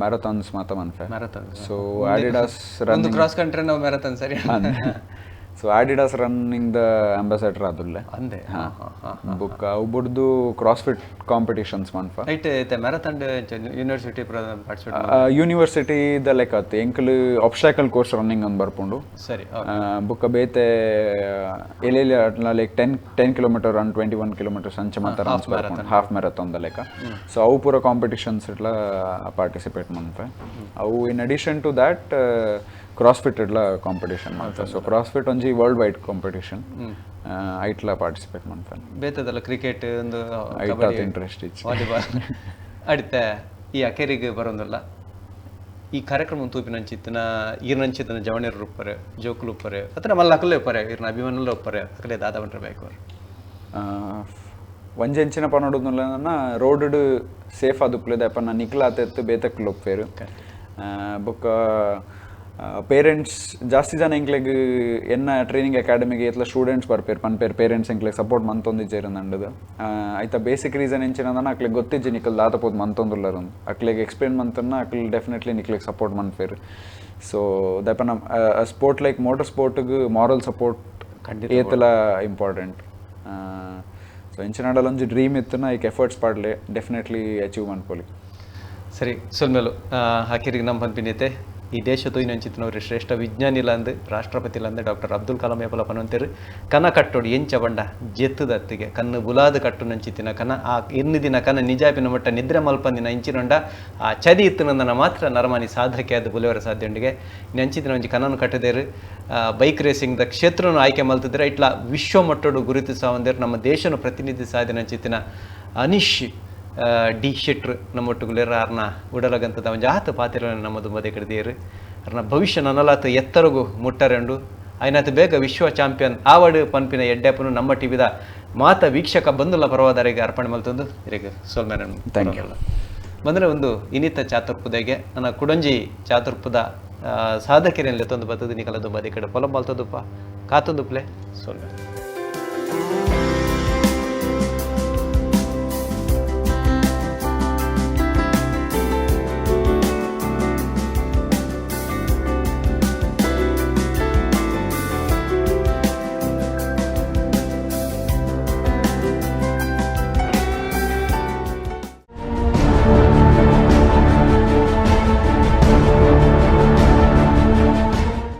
ಮ್ಯಾರಥಾನ್ಸ್ ಮಾತ ಮನ್ಫೆ. Marathon. So Adidas ಒಂದು ಕ್ರಾಸ್ ಕಂಟ್ರಿ ನಾವು ಮ್ಯಾರಥಾನ್ ಸರಿ. So Adidas running the ambassador ಆದುಲ್ಲೆ. ಅಂದೆ. ಬೊಕ್ಕ ಅವು ಬುಡ್ದು ಕ್ರಾಸ್ಫಿಟ್ competitions ಮನ್ಫ. Right, marathon university participate? University the ಲೆಕ್ಕ ಆತು. ಎಂಕಲ್ obstacle course running ಅಂದ್ ಬರ್ಪುಂಡು. ಬೊಕ್ಕ ಬೇತೆ ಎಲ್ಲೆಲ್ಲಿ like 10 10 kilometer run, 21 kilometers ಅಂಚ ಮಾತ ರನ್ಸ್ ಬರ್ಪುಂಡು, half marathon the ಲೆಕ್ಕ. ಸೊ ಅವು ಪೂರ ಕಾಂಪಿಟೇಷನ್ಸ್ ಇಟ್ಲ ಪಾರ್ಟಿಸಿಪೇಟ್ ಮನ್ಪೆ. ಅವು in addition to that CrossFit ಇಡ್ಲ ಕಾಂಪಿಟೇಷನ್ ಮಲ್ತ. ಸೊ ಕ್ರಾಸ್ ಫಿಟ್ ಒಂಜಿ ವರ್ಲ್ಡ್ ವೈಡ್ ಕಾಂಪಿಟೇಷನ್, ಐಟ್ಲ ಪಾರ್ಟಿಸಿಪೇಟ್ ಮನ್ಪೆನ್. ಬೇತದಲ್ಲ ಕ್ರಿಕೆಟ್ ಒಂದು? ಐಟ್ ಆತ್ ಇಂಟ್ರೆಸ್ಟ್ ಇಜ್ಜಿ. ವಾಲಿಬಾಲ್ ಅಡಿತ ಈ ಅಕೇರಿಗೆ ಬರೋಂದಲ್ಲ. ಈ ಕಾರ್ಯಕ್ರಮ ತೂಪಿನಂಚಿತ್ತಿನ ಈರ್ನಂಚಿತ್ತಿನ ಜವಣೆರು ಉಪ್ಪರೆ, ಜೋಕುಲು ಉಪ್ಪರೆ, ಅತ್ತ ಮಲ್ಲ ಅಕಲೆ ಉಪ್ಪರೆ, ಈರ್ನ ಅಭಿಮಾನುಲು ಉಪ್ಪರೆ, ಅಕಲೆ ದಾದ ಬಂಟ್ರೆ ಬೇಕು ಅವರು? ಒಂಜೆಂಚಿನ ಪನೊಡುನ, ರೋಡ್ ಸೇಫ್ ಆದುಪ್ಪುಲೆ. ದಾಯೆಪಂಡ ನಿಕ್ಲಾತೆತ್ತು ಬೇತಕ್ಲು ಒಪ್ಪೇರು. ಬೊಕ್ಕ ಪೇರೆಂಟ್ಸ್ ಜಾಸ್ತಿ ಜನ ಎಂಕ್ಲೆಗ್ ಎನ್ನ ಟ್ರೈನಿಂಗ್ ಅಕಾಡೆಮಿಗೆ ಏತ್ಲ ಸ್ಟೂಡೆಂಟ್ಸ್ ಬರ್ಪೇರು, ಪನ್ಪೇರು ಪೇರೆಂಟ್ಸ್ ಎಂಕ್ಲೆಗ್ ಸಪೋರ್ಟ್ ಮಂತೊಂದಿಜ್ಜೆರ್ ಅಂದದು. ಐತ ಬೇಸಿಕ್ ರೀಸನ್ ಎಂಚಿನ, ಅಕ್ಲೆಗ್ ಗೊತ್ತಿಜ್ಜಿ ನಿಕಲ್ ದಾತ ಪೋದು ಮಂತೊಂದುಲ್ಲರ್. ಅಕ್ಲೆಗ್ ಎಕ್ಸ್ಪ್ಲೇನ್ ಮಂತನ್ನ ಅಕ್ಲ್ ಡೆಫಿನೆಟ್ಲಿ ನಿಕ್ಲೆಗ್ ಸಪೋರ್ಟ್ ಮನ್ಪೇರು. ಸೊ ದಾಯೆಪಂಡ ಸ್ಪೋರ್ಟ್ ಲೈಕ್ ಮೋಟರ್ ಸ್ಪೋರ್ಟ್ಗ್ ಮಾರಲ್ ಸಪೋರ್ಟ್ ಏತಲ ಇಂಪಾರ್ಟೆಂಟ್. ಸೊ ಎಂಚಿನಾಡಲ ಒಂಜಿ ಡ್ರೀಮ್ ಇತ್ತುನ ಐಕ್ ಎಫರ್ಟ್ಸ್ ಪಾಡ್ಲೆ, ಡೆಫಿನೆಟ್ಲಿ ಅಚೀವ್ ಮನ್ಪೊಲಿ. ಸರಿ, ಸೊಲ್ಮೆಲು. ಆಖಿರಿಗೆ ನಮ್ಮ ಪನ್ಪಿನೈತೆ, ಈ ದೇಶ ತೂಯಿನಂಚಿತ್ತಿನವರು ಶ್ರೇಷ್ಠ ವಿಜ್ಞಾನಿ ಅಂದ್, ರಾಷ್ಟ್ರಪತಿ ಅಂದ್ ಡಾಕ್ಟರ್ ಅಬ್ದುಲ್ ಕಲಾಂ ಏಪಲ ಪನೊಂತೆರು, ಕನ ಕಟ್ಟೋಡು ಎಂಚ ಬಂಡ ಜೆತ್ತದತ್ತಿಗೆ ಕಣ್ಣು ಬುಲಾದ ಕಟ್ಟುನಂಚಿತ್ತಿನ ಕನ, ಆ ಎನ್ನು ದಿನ ಕನ ನಿಜಾಪಿನ ಮಟ್ಟ ನಿದ್ರೆ ಮಲ್ಪಂದಿನ ಇಂಚಿನೊಂಡ ಆ ಚದಿ ಇತ್ತಿನಂದನ ಮಾತ್ರ ನರಮಾನಿ ಸಾಧಕೆ ಅದು ಬುಲೆವರ ಸಾಧ್ಯ ಉಂಡಿಗೆ. ನೆಂಚಿತ್ತಿನ ಒಂಜಿ ಕನನು ಕಟ್ಟದೇರು, ಬೈಕ್ ರೇಸಿಂಗ್ ದ ಕ್ಷೇತ್ರನು ಆಯ್ಕೆ ಮಲ್ತಿದ್ರೆ ಇಟ್ಲ ವಿಶ್ವ ಮಟ್ಟಡು ಗುರುತಿಸಾವಂದೇರು. ನಮ್ಮ ದೇಶನು ಪ್ರತಿನಿಧಿಸಾದಿನಂಚಿತ್ತಿನ ಅನೀಶ್ ಡಿ ಶೆಟ್ರು ನಮ್ಮೊಟ್ಟುಗುಲೇರ್. ಅರ್ನ ಉಡಲಗಂತದ ಒಂಜಿ ಆತ ಪಾತಿರ ನಮ್ಮದು ಮದೆ ಕಡ್ದಿಯರು. ಅರ್ನ ಭವಿಷ್ಯ ನನಲಾತ ಎತ್ತರಗು ಮುಟ್ಟರೆಂಡು, ಆಯ್ನಾತ ಬೇಗ ವಿಶ್ವ ಚಾಂಪಿಯನ್ ಆವಡು ಪನ್ಪಿನ ಎಡ್ಡೆಪನು ನಮ್ಮ ಟಿವಿದ ಮಾತ ವೀಕ್ಷಕ ಬಂಧುಲ ಪರವಾದರಿಗೆ ಅರ್ಪಣೆ ಮಲ್ತೊಂದು ಇರೆಗ್ ಸೊಲ್ಮೆನ. Thank you. ಬಂದರೆ ಒಂದು ಇನಿತ ಚಾತುರ್ಪುದೆಗೆ ನನ್ನ ಕುಡಂಜಿ ಚಾತುರ್ಪುದ ಸಾಧಕರಲ್ಲಿ ತೊಂದು ಬತ್ತದ ನಿಕಲದು ಬದಿ ಕಡೆ ಪೊಲ ಮಲ್ತದುಪ್ಪ ಕಾತೊಂದು ಪ್ಲೇ ಸೊಲ್ಮೆ.